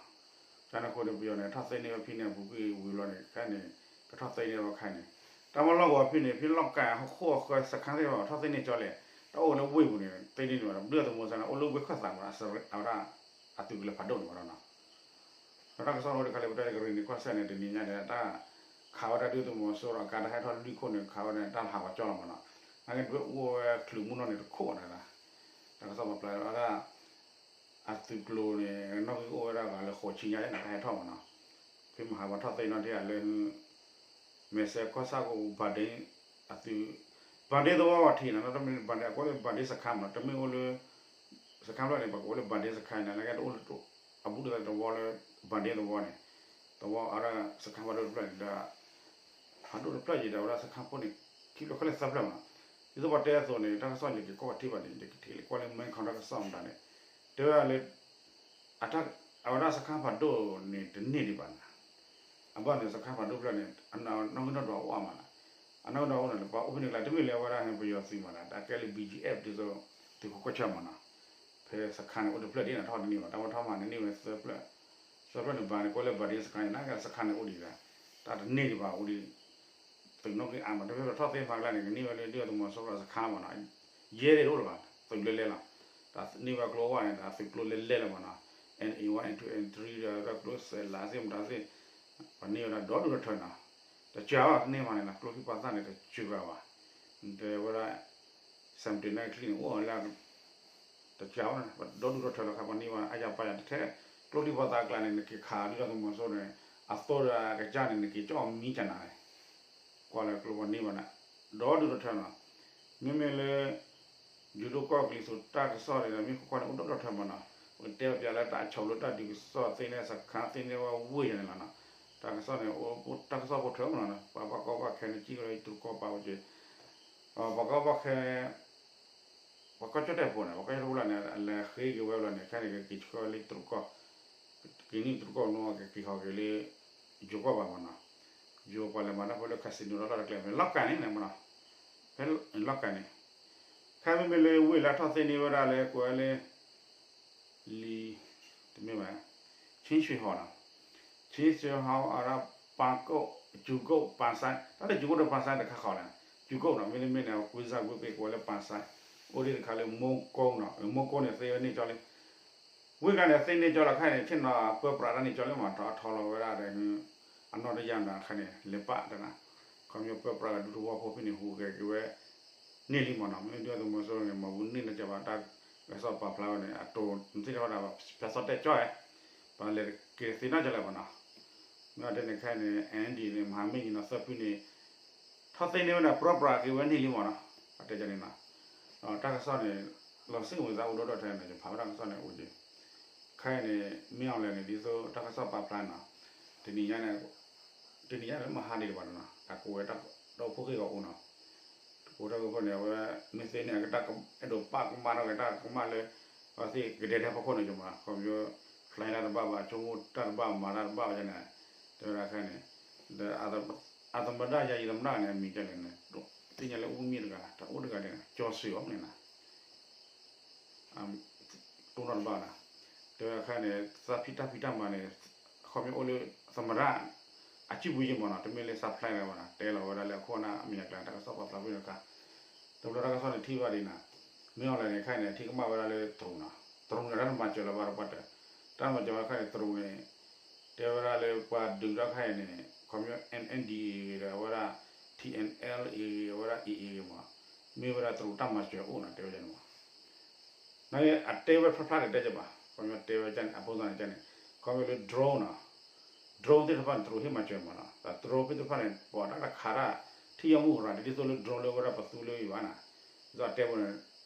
တၢ်န့ၣ်အဃိန့ၣ် ပယီၤန့ၣ် ထီၣ်သ့န့ၢ်ဝဲဖဲန့ၣ် အပူၤကွံာ်ဝံၤလီၤန့ၣ် ခဲန့ၣ် ကထီၣ်သ့န့ၢ်ဝဲခဲန့ၣ် တၢ်မၤလီၢ်ကဝီၤဖဲန့ၣ် ဖဲလီၢ်ကၣ်ဟီၣ်ခိၣ်အဃၢၤစခါသ့ၣ်တဖၣ် ထီၣ်သ့န့ၢ်ကၠီလဲၣ် တၢ်အိၣ်လၢဝ့ၢ်ပူၤန့ၣ် သ့န့ၢ်န့ၣ်ဘၣ်ဒီး ဒုၣ်ဒါသုးမီၤစိရိၤန့ၣ် အိၣ်လၢဝ့ၢ်ခၢၣ်သးမး အဝဲဒၣ် အသုးကလၢၤဖးဒိၣ်န့ၣ်ဘၣ်ဒီးနီၤ. ဒီးတၢ်ကစီၣ်အိၣ်တခါလၢ ပတဲတကရံၣ်န့ၣ်ကီၢ်စဲၣ်န့ၣ် တနံၤညါန့ၣ် တၢ်ခးဝဲဒၣ်ဒုၣ်ဒါသုးမီၤစိရိၤအကါ တၢ်ဟဲထီၣ်လွံၢ်ခိၣ်န့ၣ် ခးဝဲန့ၣ် တၢ်ဟးဂီၤကၠီလီၤမးနီၤ. နာ်က့ဒွဲၣ်အိၣ်ဝဲချုးမုၢ်နီၢ်န့ၣ်တခိၣ်န့ၣ်လီၤ. တၢ်ကစီၣ်ပာ်ဖျါဝဲဒၣ် အသုးကျိၤန့ၣ် နီၣ်ဂံၢ်အိၣ်ဝဲဒၣ်ဂၤလၢဃိးဆံညါန့ၣ် တၢ်ဟဲထီၣ်မးနီၤ. ဖဲမဟါပှၤထီၣ်သ့နီၣ်ထံၣ်ဂၤလၢ မဲာ်စဲးကီၢ်ဆၣ်ကအိၣ် ဘၣ်ဒ့ အသုး ဘၣ်ဒ့သဝီပှၤထံၣ်နီၤ တမ့ၢ်ဘၣ်ဒ့ အကိးလၢဘၣ်ဒ့စခါမးနီၤ တမ့ၢ်အိၣ်လၢ စခါဖျၢၣ်န့ၣ် ပှၤကိးလၢဘၣ်ဒ့စခါန့ၣ် လၢကဲတအိၣ်လၢ အဘူးတသဝီလၢ ဘၣ်ဒ့သဝီန့ၣ် သဝီအဝဲဒၣ်စခါဖးဒိၣ်တဖျၢၣ်န့ၣ်ဒီး ဖးဒိၣ်တဖျၢၣ်ယံၤဒီး အဝဲဒၣ်စခါဖိန့ၣ် ခံဖျၢၣ်ခဲလၢာ်သၢဖျၢၣ်မးနီၤ. ဒ်သိးပှၤတဲအသိးန့ၣ် တၢ်ကစီၣ်ယက့ၤကွၢ်ထံၣ်ဘၣ်န့ၣ် ယကထံၣ်လၢကွၢ်လၢ မဲခီတၢ်ကစီၣ်မတၤန့ၣ် တဲဝဲဒၣ်လၢ အတၢ် အဝဲဒၣ်စခါဖးဒိၣ်န့ၣ်တန့ၢ်ဒံးဘၣ်နီၤ. အဘၣ်န့ၣ်စခါဖးဒိၣ်ဖျၢၣ်န့ၣ် အနီၣ်ဂံၢ်နီၣ်ဒွးအိၣ်အါမးနီၤ. အနီၣ်ဂံၢ်နီၣ်ဒွးအိၣ်န့ၣ် ပှၤအိၣ်ဖဲန့ၣ်ကျါ တမ့ၢ်လၢအဝဲဒၣ်ဟဲပယီၤသုးမးနီၤ တၢ်ကဲလၢ ဘီၣ်ကၠီၣ်အ့ၣ် ဒ်သိး သုးခိၣ်ကီၢ်ဆၢမးနီၤ. ဖဲစခါန့ၣ်အိၣ်တဖျၢၣ်ဒ်န့ၣ် ထီၣ်တန့ၢ်ဘၣ် တၢ်ဝဲထီၣ်မးန့ၣ်န့ၢ်ဝဲသၢဖျၢၣ် သၢဖျၢၣ်န့ၣ်ဘၣ်န့ၣ် ကိးလၢဘၣ်ဒ့စခါန့ၣ် နာ်က့စခါန့ၣ်အိၣ်ဒံးဒၣ် တၢ်တန့ၢ်ဒံးဘၣ်အိၣ်ဒံး သုးနီၣ်ဂံၢ်အါမး တဖဲပထီၣ်သ့မၤကျါန့ၣ် ကန့ၢ်ဝဲလၢဒုၣ်ဒါသုးမီၤစိရိၤစခါမးနီၤ. ယဲၢ်ဒ့ၣ်တအိၣ်လၢၤဘၣ် သုးလၢလဲလီၤ. တၢ်န့ၢ်ဝဲကျိဝဲန့ၣ် တၢ်သုးကျိလၢလဲလီၤမးနီၤ. အဲၣ်အ့ၣ် ဝဲၢ် အဲၣ်ထူ အဲၣ်ထရံ ဒီးကျိစဲးလးသ့ၣ်မတၤသ့ၣ် ပှၤန့ၢ်ဝဲဒၣ်ဒီဒူၣ်ဒီထၢနီၤ. တစှၤဘၣ်န့ၢ်မးန့ၣ်နီၤ ကျိချံပှာ်သၣ်န့ၣ် တစှၤဘၣ်. တဲဝဲဒၣ် စဲးမတ့ၤနဲၣ်ချံန့ၣ် အိၣ်လၢ တစှၤဘၣ်န့ၣ် ပဒီဒူၣ်ဒီထၢလီၤခါ ပှၤန့ၢ်ဘၣ်အါယၤပာ်ယၤတထဲ ကျိချံပှာ်သၣ်အကျါန့ၣ် နက့ၤခးဒုၣ်ဒါသုးမီၤစိရိၤန့ၣ် အသိဒီးအကစၢ်န့ၣ် နက့ၤကၠီၣ်မံကနၤန့ၣ် ကွၢ်လၢကျိပှၤန့ၢ်ဘၣ်န့ၣ် ဒီဒူၣ်ဒီထၢနီၤ. မ့မ့ၢ်လၢ ယိၤဒိၣ်ကီၢ်ကလံၤစိးတၢ်ကစီၣ်န့ၣ်ဒီး မ့ၢ်ခိးကွၢ်န့ၣ်အိၣ်ဒီဒူၣ်ဒီထၢမးနီၤ. တဲပျးလၢတၢ်အဆီၣ်လၢတၢ်ဒုးကစီၣ်သ့န့ၢ်စခါသ့န့ၢ်ဝဲဝ့ၢ်ယၤန့ၣ်လီၤနီၤ. တၢ်ကစီၣ်န့ၣ် အိၣ်တၢ်ကစီၣ်ဖိထၢမးနီၤ. ပှၤဘၣ်ကီဘၣ်ခဲန့ၣ် ကံၣ်ကလၢတရူးကီၢ်ပာ်ဝဲက့ၤ ပှၤကီဘၣ်ခဲ ပှၤကီၢ်ကၠီၣ်တဲၣ်ဖိန့ၣ် ပှၤကီၢ်ကၠီၣ်တဲၣ်ဖိလၢန့ၣ် အလဲၤဃ့က့ၤဝဲလီၤန့ၣ် ခဲန့ၣ်က့ၤဆှၢလၢတရူးကီၢ် က့ၤန့ၢ်တရူးကီၢ်နီၢ်က့ၤက့ၤဟီၣ်က့ၤလၢ ယိၤကီၢ်ဘၣ်မးနီၤ. ယိၤပှၤလဲၤမၤတၢ်ဖိလၢ casino လီၢ်တၢ်တကျဲ မ့ၢ်လီၢ်ကၤန့ၣ်မးနီၤ. ဖဲလီၢ်ကၤန့ၣ် ခဲမ့မ့ၢ်လၢဝ့ၢ်လၢထီၣ်သ့န့ၢ်ဝဲဒၣ်လၢကိးဝဲလၢ လံ တမ့ၢ်ဘၣ် ခ့ၣ်ဆ့ဟီနီၤ. ခ့ၣ်ဆ့ဟီအဒၣ် ပၤကိၣ် ကၠူကိၣ် ပၤစဲ တၢ်လၢကၠူကိၣ်ဒီးပၤစဲတခါဃီလဲၣ်. ကၠူကိၣ်နီၤ မ့တမ့ၢ်န့ၣ် ကွံစၢ်ကွံပ့ၤကိးဝဲလၢပၤစဲ အိၣ်ဒံးတခါလၢမိၢ်ကိၣ်နီၤ. မိၢ်ကိၣ်န့ၣ်သ့ဝဲန့ၢ်ကၠီလံ ဝ့ၢ်ကျါန့ၣ် သ့န့ၢ်ကၠီလီၤခါန့ၣ် ဆ့ၣ်နီၤပၢပြးတၢ်န့ၢ်ကၠီလံမး ထီထီလီၤဝဲဒၣ်ဒီး အနီၢ်တယၢ်မးခါန့ၣ် လဲၤပာ်တနၤ ခီဖျိပၢပြးလၢဒူသဝီဖိဖဲန့ၣ် ဟူးဂဲၤက့ၤဝဲ န့ၢ်လံမးနီၤ. မ့ၢ်ဒုၣ်ဒါသုးမီၤစိရိၤန့ၣ် မၤဝံၤန့ၢ်နကဘၣ်တၢ် ကစီၣ်ပာ်ဖျါဝဲန့ၣ် အတိၢ်သ့ၣ်တဖၣ်ဒီး ဖဲစီၣ်တဲၣ်ကၠီၣ်ဝဲ ပှၤလဲၤက့ၤသ့ၣ်နီၣ်ကလဲာ်ဘၣ်နီၤ, မ့ၢ်အတဲန့ၣ်ခဲအံၤန့ၣ် အၣ်အၣ်ဒီးန့ၣ် မဟာမိတ်ညီနောင်သၢဖုန့ၣ် ထီၣ်သ့န့ၢ်ဝဲဒၣ် ပြိပြးက့ၤဝဲန့ၣ်လံမ့ၢ်နီၤ, ပတဲန့ၣ်နီၤ, တၢ်ကစီၣ်န့ၣ် လီၤစ့ၣ်ဝံၤသးအိၣ်ဒိၣ်ဒိၣ်ထဲန့ၣ် ယဖးဝဲတၢ်ကစီၣ်န့ၣ်အိၣ်က့ၤ, ခဲအံၤန့ၣ် မ့ၢ်အီၤလဲၣ်န့ၣ် ဒ်သိးတၢ်ကစီၣ်ပာ်ဖျါနီၤ, တနံၤညါန့ၣ် တနံၤညါန့ၣ် မဟါဒံးဘၣ်နီၤ အကိးဝဲတၢ်အိၣ်ဖှိၣ်ဃ့ၢ်ဂီၤအိၣ်နီၤ, ကိးတၢ်အိၣ်ဖှိၣ်န့ၣ် အဝဲ မ့ၢ်သ့န့ၣ် အကတၢ်အဲၣ်ဒိးပာ်ကမၣ်ထီၣ်က့ၤတၢ်ကမၣ်လၢ အဝဲသ့ၣ်ကဒဲထဲဖီခိၣ်န့ၣ်ကမး ခီဖျိ ဖျါတၢ်တဘၣ်ဘၣ် ဆိကမိၣ်တၢ်တဘၣ်မၤတၢ်တဘၣ်ဘၣ်န့ၣ်, တဲဝဲဒၣ်ခဲန့ၣ်, ဒီး အသမ္မတ ယာယီသမ္မတ န့ၣ် အမံၤဒ်လဲၣ်န့ၣ် သ့ၣ်ညါလၢအိၣ်မ့ၢ်တဂၤ တအိၣ်တဂၤန့ၣ် ကၠီစ့ၢ်အီၤန့ၣ်နီၤ တိၢ်နီၣ်တဘၣ်နီၤ, တဲဝဲဒၣ်ခဲန့ၣ် သးဖံးတၢ်ဖံးတၢ်မၤန့ၣ် ခီဖျိအိၣ်လၢ သမ္မတ အစုပူၤယ့ၢ်မးနီၤ တမ့ၢ်လၢ supply လၢၤဘၣ်နီၤ တဲလီၤဝဲဒၣ်လၢအခိၣ်အနၢ်အမဲာ်ညါကျါ တၢ်ကစီၣ်ပာ်ဖျါဖဲန့ၣ်တခါ, တဘျီတၢ်ကစီၣ်န့ၣ်ထံၣ်ဘၣ်ဒ်နီၤ, မ့ၢ်အီၤလဲၣ်န့ၣ် ခဲအံၤန့ၣ် ထံၣ်ကမၣ်ဝဲဒၣ်လၢတရူးနီၤ, တရူးန့ၣ် တၢ်တမၤစၢၤလၢၤဘၣ်ဒီးပှၤတ, တၢ်တမၤစၢၤဝဲဒၣ်ခဲအံၤန့ၣ် တရူးန့ၣ် တဲဝဲဒၣ်လၢပှၤဒုးတၢ်ခဲအံၤန့ၣ် ခီဖျိ မၣ်အၣ်အၣ်ဒီအ့ဒီး အဝဲဒၣ် ထံၣ်အဲၣ်အၣ်အ့ အဝဲဒၣ် အ့ၣ်အ့မး, မ့ၢ်ဝဲဒၣ်တရူးတၢ်မၤစၢၤအိၣ်နီၤ တဲဝဲန့ၣ်မး နအတဲဝဲဖျါဖျါန့ၣ်တဲကဘၣ် ခီဖျိတဲဝဲန့ၣ် အပိစၢ်န့ၣ်န့ၣ် ခီဖျိလၢ drone နီၤ, drone သ့ၣ်တဖၣ်န့ၣ် တရူးဟ့ၣ်မၤစၢၤမးနီၤ, တရူးသ့ၣ်တဖၣ်န့ၣ် ပှၤတၢ်တခးတၢ် ထံၣ်ယီၢ်မုၢ်ကရၤ ဒ်သိးလၢ drone လၢဝဲဒၣ်ပသူလၢအံၤဘၣ်နီၤ, ဒ်သိးတဲဝဲန့ၣ်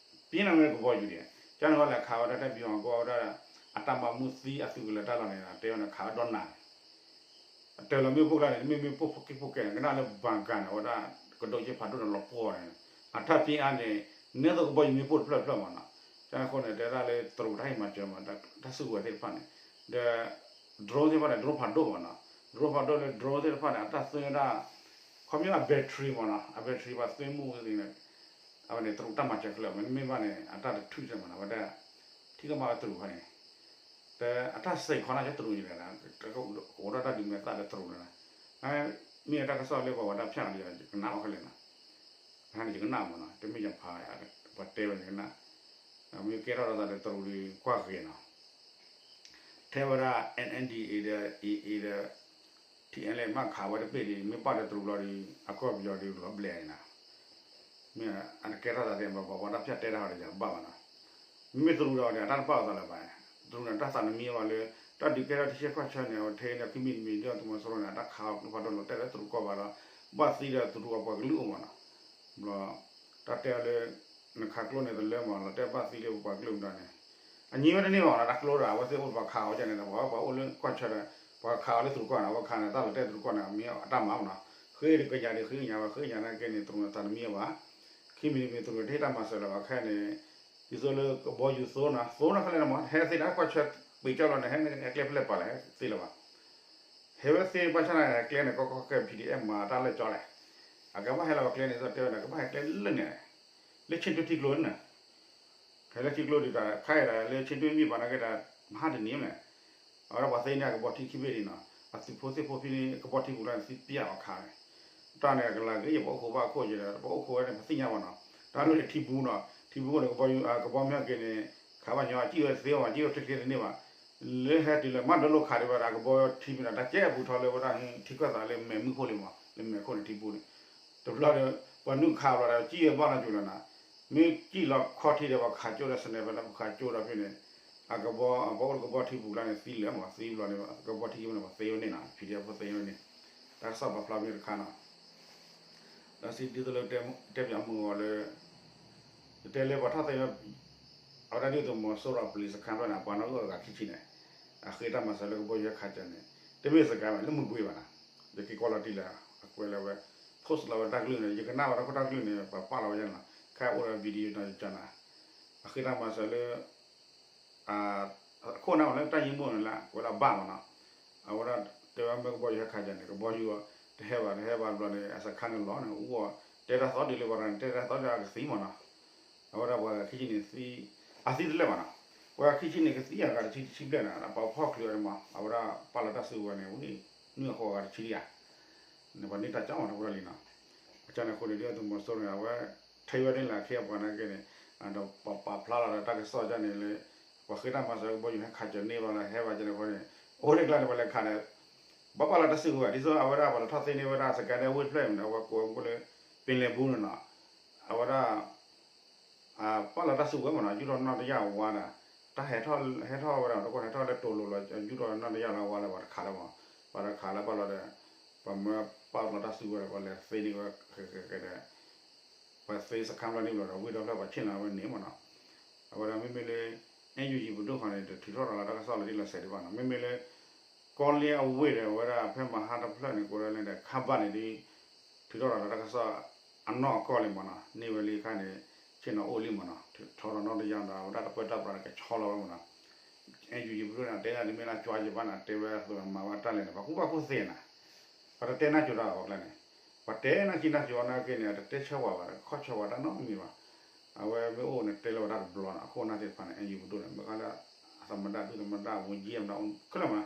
ပျဲနၤဝဲကဘီယူၤဒံး, ကန့ၣ်ဝဲလဲၤခးဝဲဒၣ်တၢ်ဘံၣ်အီၤကီဝဲဒၣ် အတၢ်မၤမူသံအသုးကလၢၤတၢ်လီၤန့ၣ် တဲဝဲန့ၣ် ခးဝဲဒီးနၤ အတၢ်လီၤမ့ၣ်ပိၢ်ကျါန့ၣ် မ့မ့ၢ်ပိၢ်ဖိက့ၢ်ဖိကဲန့ၣ် ကနၣ်လၢဘၣ်ကၤန့ၣ် အဝဲဒၣ်ကဒိးက့ဖးဒိၣ်န့ၣ်လီၤပှီၢ်န့ၣ် အတၢ်ပျံၤအါန့ၣ် နဲသိးကဘီယူၤမ့ၣ်ပိၢ်တဖျၢၣ်တဖျၢၣ်မးနီၤ, ကန့ၣ်အဃိန့ၣ် တဲဒၣ်လၢတရူးတၢ်ဟ့ၣ်မၤစၢၤမး တၢ်စုကဝဲၤသ့ၣ်တဖၣ်န့ၣ် ဒီး drone သ့ၣ်တဖၣ်န့ၣ် drone ဖးဒိၣ်မးနီၤ, drone ဖးဒိၣ်လၢ drone သ့ၣ်တဖၣ်န့ၣ် အတၢ်သွ့ဝဲဒၣ် ခီဖျိအ battery မးနီၤ, အ battery ပှၤသွ့မူသ့ၣ်န့ၣ် အဝဲန့ၣ် တရူးတၢ်မၤစၢၤခဲလၢာ် မ့တမ့ၢ်ဘၣ်န့ၣ် အတၢ်တထုးစၢၤမးနီၤ, အဝဲဒၣ် ထံၣ်ကမၣ်ဝဲတရူးခီန့ၣ် ဒီးအတၢ်စဲးခီန့ၣ်က့တရူးန့ၣ်လီၤ, အိၣ်ဒီးတၢ်ဒုးမဲာ်သၣ်ဒီးတရူးန့ၣ်လီၤ, မ့ၢ်တၢ်ကစီၣ်လၢပှၤဝဲဒၣ်ဖၠၣ်လီၤဒီး ယကနၣ်အီၤခဲလၢာ်နီၤ, တၢ်န့ၣ်ယကနၣ်မးနီၤ, တမ့ၢ်ယဖး ပှၤတဲဝဲန့ၣ်ကနၣ်, မ့ၢ်ကဲထီၣ်ဒီးသးဒီးတရူးဒီးကွၢ်ဂ့ၤနီၤ ထဲဝဲဒၣ် မၣ်အၣ်အၣ်ဒီအ့ ဒီး အ့ၣ်အ့ ဒီး ထံၣ်အဲၣ်လၢမ့ၢ်ခးဝဲတဘ့ၣ်ဒီး မ့ၢ်ပာ်ဒီးတရူးလီၤဒီး အကီၢ်ပယီၤဒီးလီၤဘျဲၣ်န့ၣ်နီၤ, မ့ၢ်အတကဲထီၣ်သးသ့ ပှၤဝဲဒၣ်ဖၠၣ်တဲတၢ်ဟီဒီးယၤဘၣ်ဘၣ်နီၤ, မ့မ့ၢ်တရူးဒီးန့ၣ် အတၢ်တဘၣ်အသးလၢၤဘၣ်, တရူးန့ၣ် တၢ်သးတမံဘၣ်လၢ တၢ်ဒုးကဲထီၣ်တဆံခွံဆၢန့ၣ် အဝဲထဲန့ၣ် ခံမံၤတမံၤဒီးသုးမီၤစိရိၤန့ၣ် အတၢ်ခးအီၤကျိဖးဒိၣ်လီၤတဲာ်လၢတရူးကီၢ်ဘၣ်ဒီး ဘၣ်သံဒီးတရူးအပှၤကလုာ်အိၣ်မးနီၤ, ဘျီ တၢ်တဲအီၤလၢ နခးကျိန့ၣ်တလၢမး လီၤတဲာ်ဘၣ်သံလၢပပှၤကလုာ်မတၤန့ၣ်, အညံဝဲတန့ၢ်ဘၣ်နီၤ တၢ်ကျိဒီး အဝဲသ့ၣ်အိၣ်ပှၤခးအီၤကန့ၣ်ဒီး ပှၤ ပှၤအိၣ်လၢကီၢ်ဆၢဒီး ပှၤခးအီၤလၢတရူးကီၢ်န့ၣ် အဝဲခးန့ၣ် တၢ်လီၤတဲာ်တရူးကီၢ်န့ၣ် အမ့ၢ်အတၢ်မၤမးနီၤ, ဃ့တကညးဒီးဃ့ကညးဝဲ ဃ့ကညးန့ၣ်က့န့ၣ် တရူးန့ၣ်သးတမံဘၣ်, ခံမံၤတမံၤတရူးန့ၣ် တဟ့ၣ်တၢ်မၤစၢၤလၢၤဘၣ်ခဲန့ၣ်, ဒ်သိးလၢကဘီယူၤသိနီၤ သိနီၤခဲလၢာ်န့ၣ်မး ဟဲသ့ဒၣ်ကွၢ်ဆၢပံၤကၠီလီၤန့ၣ် ဟဲန့ၣ်ကျဲဖဲလဲၣ်ပာ်လဲၣ်သ့လၢၤဘၣ် ဟဲဝဲသ့ၣ်ပှၢ်ဆၣ်န့ၣ် ကျဲန့ၣ် ကီကီခဲ ပီၣ်ဒံၣ်အဲၣ် မၤတၢ်လၢကၠီလဲၣ်, အကဘၣ်ဟဲလီၤဝဲကျဲန့ၣ် ဒ်သိးတဲဝဲဒၣ် ကဘၣ်ဟဲကျဲလၢန့ၣ်, လၢဆ့တွ့ထံကျိန့ၣ်, ဟဲလၢထံကျိဒ်တၢ်ခါအံၤဒီး လၢဆ့တွ့မ့ၢ်ပှၤနာ်က့ဒီး မဟါတနံၤန့ၣ်, အဝဲဒၣ်ပှၤသ့န့ၢ်အကဘီထံခံဘ့ၣ်ဒံးနီၤ, အသုးဖိသ့ၣ်ဖိဖဲန့ၣ် ကဘီထံပူၤလၢန့ၣ် သံပျၢ်အီၤခးန့ၣ်, တၢ်န့ၣ်ကလၤက့ၤယပှၤအိၣ်ခိးဘၣ်အခိၣ်ယဒီး ပှၤအိၣ်ခိးဝဲန့ၣ် ပသ့ၣ်ညါဘၣ်နီၤ, တၢ်လၢန့ၣ်ထံပူၤနီၤ ထံပူၤန့ၣ် ကဘီမ့ၢ်က့ၤန့ၣ် ခးဘၣ်ညီ အစံၣ်ဝဲသ့ဘၣ် စံၣ်ဝဲချ့ချ့တန့ၢ်ဘၣ်, လၢဟဲတုၤလၢမၤဒၢလိခးဒံးဘၣ်ဒီး အကဘီထံမ့ၢ်ဒီး တၢ်ကဲပူၤထီၣ်လၢဝဲဒၣ်ထံကၢၢ်သးလၢမဲာ်မုၢ်ခိၣ်လံမး လၢမဲာ်ခိၣ်န့ၣ်ထံပူၤန့ၣ်, တဘျီဒီး ပှၤနုာ်ခးဘျီဒီး စံၣ်ဝဲဘၣ်နီၤကၠူၤလီၤနီၤ, မ့ၢ်စံၣ်လီၤခီထံဒီး ပှၤခးကၠိဒီး စနဲပၢၣ်လၢပခးကၠိဒီးဖဲန့ၣ်, အကဘီ ပှၤအိၣ်လၢကဘီထံပူၤလၢန့ၣ် သံလၢာ်မး သံဘျီန့ၣ် ကဘီထံခံဘ့ၣ်န့ၣ် ပှၤသ့ဝဲန့ၣ်နီၤ ပီၣ်ဒံၣ်အဲၣ် ဖိသ့ဝဲန့ၣ်, တၢ်ကစီၣ်ပာ်ဖျါဖဲန့ၣ်တခါနီၤ ဒီးစံးဒ်သိးလၢတဲပၠးမုၢ်ဂီၤလၢ ယတဲလၢပှၤထီၣ်သ့ဝဲ အဝဲဒၣ်ဒ်သိးမီၤစိရိၤပလံၤစခါဖျၢၣ်န့ၣ် ပှၤနီၣ်ဂံၢ်အဂၤခံဆံန့ၣ် အဃ့တၢ်မၤစၢၤလၢကဘီယူၤဟဲခးကၠီန့ၣ် တမ့ၢ်စကဲမး လၢမုၢ်ကွ့ဘၣ်နီၤ, ယက့ၤကွၢ်လီၤတံၢ်လၢ အကွဲးလၢဝဲ post လီၤဝဲတၢ်ကလုၢ်န့ၣ် ယကနၣ်ဝဲတၢ်ခိၣ်တၢ်ကလုၢ်န့ၣ် ပှၤပာ်လီၤဝဲယဲန့ၣ်လီၤ ခဲအံၤအိၣ်ဒီး video နီၤ ယကနၣ် အဃ့တၢ်မၤစၢၤလၢ အခိၣ်နၢ်ဝဲလၢတၢ်ယံၤမူန့ၣ်လၢ အဝဲဒၣ်ဘၣ်မးနီၤ, အဝဲဒၣ်တဲဝဲမ့ၢ်ကဘီယူၤဟဲခးကၠီန့ၣ် ကဘီယူၤတဟဲဘၣ် တဟဲဘၣ်ဘျီန့ၣ် အစခါန့ၣ်လီၤန့ၣ် အူအီၤ တဲတၢ်သီဒ်လၢပှၤတဂၤန့ၣ် တဲတၢ်သီဒ်အကသံမးနီၤ, အဝဲဒၣ်ပှၤဂၤခံဆံန့ၣ်သံ အသံတလၢာ်ဘၣ်နီၤ, ပှၤဂၤခံဆံန့ၣ် ကသံအဂၤတဆံတဆံဘျဲၣ်န့ၣ် ပှၤဖီၣ်ချုးအီၤန့ၣ်မး အဝဲဒၣ်ပာ်လီၤတၢ်စုကဝဲၤန့ၣ် ဝံၤနွံအဃိဂၤတဆံလံဧါ န့ၣ်ပှၤန့ၢ်တၢ်ကၠီမးနီၤ ပှၤလံနီၤ, အကၠီန့ၣ်အဃိန့ၣ် ဒ်သုးမီၤစိရိၤန့ၣ် အဝဲ ထဲဝဲန့ၣ်လၢအခ့အပှၤနာ်က့န့ၣ် ဒီးပာ်ဖျါလီၤဒီးတၢ်ကစီၣ်ကၠီန့ၣ်လၢ ပှၤဃ့တၢ်မၤစၢၤကဘီယူၤဟဲခးကၠီန့ၢ်ဘၣ်လၢဟဲဘၣ်ကၠီန့ၣ်အဃိန့ၣ် အိၣ်လၢကျါန့ၣ် ပှၤလဲၤခးန့ၣ် ဘၣ်ပာ်လီၤတၢ်စုကဝဲၤ ဒ်သိးအဝဲဒၣ်ပှၤလဲၤထီၣ်သ့န့ၢ်ဝဲဒၣ် စကဲဒဲဝ့ၢ်တဖျၢၣ်န့ၣ် အဝဲကိးဝဲမူခိၣ်လၢ ပင်လယ်ဘူးန့ၣ်နီၤ, အဝဲဒၣ် ပာ်လီၤတၢ်စုကဝဲၤမ့ၢ်နီၤ, ယူၢ်ထီၣ်နီၢ်တယၢ်ဝါဒီး တၢ်ဟဲထီၣ် ဟဲထီၣ်ဝဲဒၣ် တကီၢ်ဟဲထီၣ်လၢတိၤလိၤလီၤ ယူၢ်ထီၣ်နီၢ်တယၢ်လၢဝါလၢပှၤတခးလၢမ့ၢ်, ပှၤတခးလၢပာ်လီၤဒီး ပှၤမၢပာ်လီၤတၢ်စုကဝဲၤဒီး ပှၤလဲၤသ့န့ၢ်ဝဲ ကဲကဲကဲဒီး ပှၤသ့စခါဘျီန့ၣ်ဘျီဒီး ဝ့ၢ်ဒီဖျၢၣ်ပှၤဆ့ၣ်နီၤဝဲန့ၣ်မ့ၢ်နီၤ, အဝဲဒၣ်မ့မ့ၢ်လၢ NUG ပဒိၣ်ခီန့ၣ် တထုးထီၣ်ရၤလီၤတၢ်ကစီၣ်လၢဒ်လီၤစဲးဒံးဘၣ်နီၤ, မ့မ့ၢ်လၢ ကီလ့အဝ့ၢ်ဒီး အဝဲဒၣ်ဖဲမဟါတဖျၢၣ်န့ၣ် ကိးလၢန့ၣ်ဒီး ခါဘၣ်န့ၣ်ဒ် ထုးထီၣ်ရၤလီၤတၢ်ကစီၣ် အနီၢ်ကီၢ်လံမ့ၢ်နီၤ, န့ၢ်ဝဲလံခါန့ၣ် ဆ့ၣ်နီၤအိၣ်လံမ့ၢ်နီၤ, ထုးထီၣ်နီၢ်တယၢ်ဒီး အဝဲဒၣ်တပၢတၢ်ပြးန့ၣ် ကဆီလီၤဝဲမ့ၢ်နီၤ, NUG ပဒိၣ်န့ၣ် တဲဒၣ်ဒ်မ့ၢ်လၢကၠွါယဘၣ်န့ၣ် တဲဝဲအသိးမၤဝဲတၢ်လဲၣ်န့ၣ် ပှၤကူၣ်ဘၣ်ကူၣ်သ့န့ၣ် ပှၤတတဲနၢ်ကၠိတၢ်အီၤကျါန့ၣ်, ပှၤတဲနၢ်ကၠိနၢ်ကၠိအီၤနာ်က့န့ၣ် တတဲဆၢဝဲဘၣ် တခီဆၢဝဲတၢ်နီတမံၤဘၣ်, အဝဲမ့ၢ်အိၣ်န့ၣ် တဲလၢဝဲတၢ်တဘျီန့ၣ် အခိၣ်အနၢ်သ့ၣ်တဖၣ်န့ၣ် NUG ပဒိၣ်န့ၣ် မ့ၢ်ခါလၢ သမ္မတ ဒုသမ္မတ ဝန်ကြီး ခဲလၢာ်မ့ၢ်နီၤ,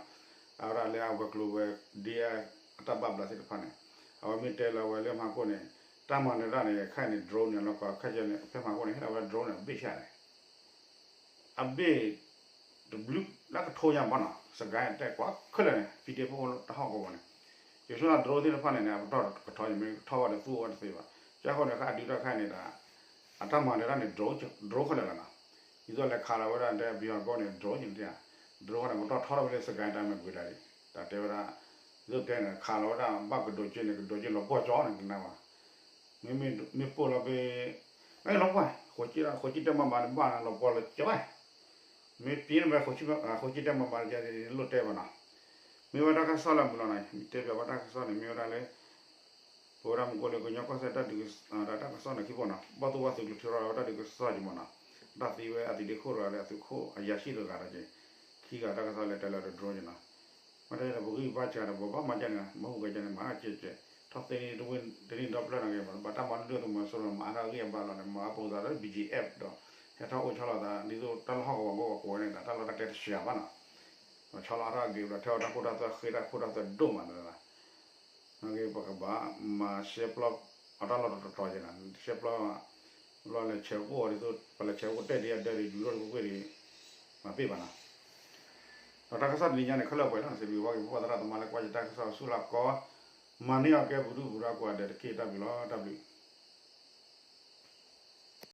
အဝဲဒၣ်လၢအဝဲၤကျိၤဝဲၤဒ့ အတၢ်ဘၣ်ဘျးသ့ၣ်တဖၣ်န့ၣ်, အဝဲမ့ၢ်တဲလၢအဝဲလၢမဟါခိၣ်န့ၣ် တၢ်မၤနၢၤတၢ်န့ၣ် ခဲအံၤန့ၣ် drone န့ၣ် လီၤကီခဲအံၤန့ၣ် ဖဲမဟါခိၣ်န့ၣ် ဟ့ၣ်ဒၣ်ဝဲ drone န့ၣ် အဘ့ၣ်ဆံးန့ၣ် အဘ့ၣ် တဘျုးလၢကထိညါမ့ၢ်နီၤ, စကဲတဲကွၢ်ခဲလၢာ်န့ၣ် PDF ဖိတၢ်ဟီၣ်ကဝီၤန့ၣ်, ယဆိကမိၣ် drone သ့ၣ်တဖၣ်န့ၣ်န့ၣ် အပတီၢ်ကထီယမ့ၢ်ကထီဘၣ်ဒီးသူအီၤဝဲတသ့ဘၣ်, ကဲဃိန့ၣ် ခါအဒုးတၢ်ခါအံၤန့ၣ်ဒီး အတၢ်မၤနၢၤတၢ်န့ၣ် drone, drone ခဲလၢာ်လီၤနီၤ, ဒ်သိးလဲၤခးလီၤဝဲဒၣ်တဲ ပယီၤကီၢ်န့ၣ် drone န့ၣ်တ့ၢ်ဧါ, drone န့ၣ် ပတီၢ်ထီထီၣ်ဝဲလၢစကဲတၢ်မ့ၢ်ကွံာ်တၢ်ဒံး, တၢ်တဲဝဲဒၣ် ဒ်သိးတဲန့ၣ် ခးလီၤဝဲဒၣ်ဘၣ်ကဒိးက့န့ၣ် ကဒိးက့လီၤပှီၢ်ကၠီန့ၣ် ကနၣ်ဘၣ် မ့မ့ၢ်ပိၢ်လီၤဖဲ လီၤပှီၢ် ဃိးဆံတဲမၤမၤန့ၣ် ဘၣ်လီၤပှီၢ်လီၤကၠီ, မ့ၢ်ပ့ၤန့ၣ်ဖဲ ဃိးဆံတဲမၤမၤန့ၣ် လိၣ်တဲဘၣ်နီၤ, မ့ၢ်ဝဲတၢ်ကစီၣ်လၢမုၢ်လီၤနီၤ တဲပၠးဘၣ်တၢ်ကစီၣ်န့ၣ် မ့ၢ်ဝဲဒၣ်လၢ ပဝဲဒၣ်မူခိၣ်လၢကညီကီၢ်စဲၣ်တၢ်ဒုး တၢ်ကစီၣ်န့ၣ်ခံဘိနီၤ ဘီၣ်သိၣ်ဝါသုးကျိၤထုးထီၣ်ဝဲတၢ်ဒုးကစီၣ်က့မ့ၢ်နီၤ, တၢ်သံဝဲအသုးဒ့ခိၣ်တဂၤလၢအသုးခိၣ်အယၤဆံၣ်တဂၤဒီးက့ၤ ခံဂၤတၢ်ကစီၣ်လၢတဲလၢ drone က့နီၤ, မ့ၢ်တဲဒီးပဂံၢ်ဘါစှၤဒီးပဘၣ်မၤကဲန့ၣ် မ့ၢ်ဟူးဂဲၤကဲန့ၣ် မၤကဲကဲ ထီၣ်သ့န့ၢ်တဝ့ၢ်တနံၣ်ဒီဖျၢၣ်န့ၣ်က့ ဘၣ်တၢ်မၤဒုၣ်ဒွဲၣ်သုးမီၤစိရိၤမၤအါထီၣ်အဂံၢ်အဘါလီၤန့ၣ် မၤအါပိသးလၢ BGF ဒီး ဟဲထီၣ်အိၣ်ဆီလီၤသး ဒ်သိးတၢ်လီၢ်ဟီၣ်ကဝီၤကဝီၤန့ၣ် တၢ်လီၢ်တၢ်ကျဲတဆှးဘၣ်နီၤ, ဆီလီၤအါထီၣ်အဂ့ၤဒီး ထဲအီၤတၢ်ခိတၢ်သွဲဃ့တၢ်ခိတၢ်သွဲဒိၣ်မးန့ၣ်လီၤ, ပကဘၣ်မၤရှဲပျီ အတၢ်လီၢ်တတီၤက့နီၤ ရှဲပျီ ဘျီလဲၤဆဲးအိၣ်ဒ်သိး ပလဲၤဆဲးအိၣ်တဲဒ်အဒၢးဒ်ယူၤထီၣ်ဒ်ပကွ့ၢ်ဒ် မၤပ့ၢ်ဘၣ်နီၤ, ဒီးတၢ်ကစီၣ်တနံၤညါန့ၣ် ခဲလၢာ်ပှဲၤလီၤ စံးဘျုးဘၣ်က့ၤပှၤသရၣ်သမါလၢကွၢ်ယတၢ်ကစီၣ်ဆူလၢကီ မၤန့ၢ်အီၤကဲပူၤဒုပူၤဒီးကိးဂၤဒဲးတက့ၢ် တၢ်ဘျုးလီၤ တၢ်ဘျုး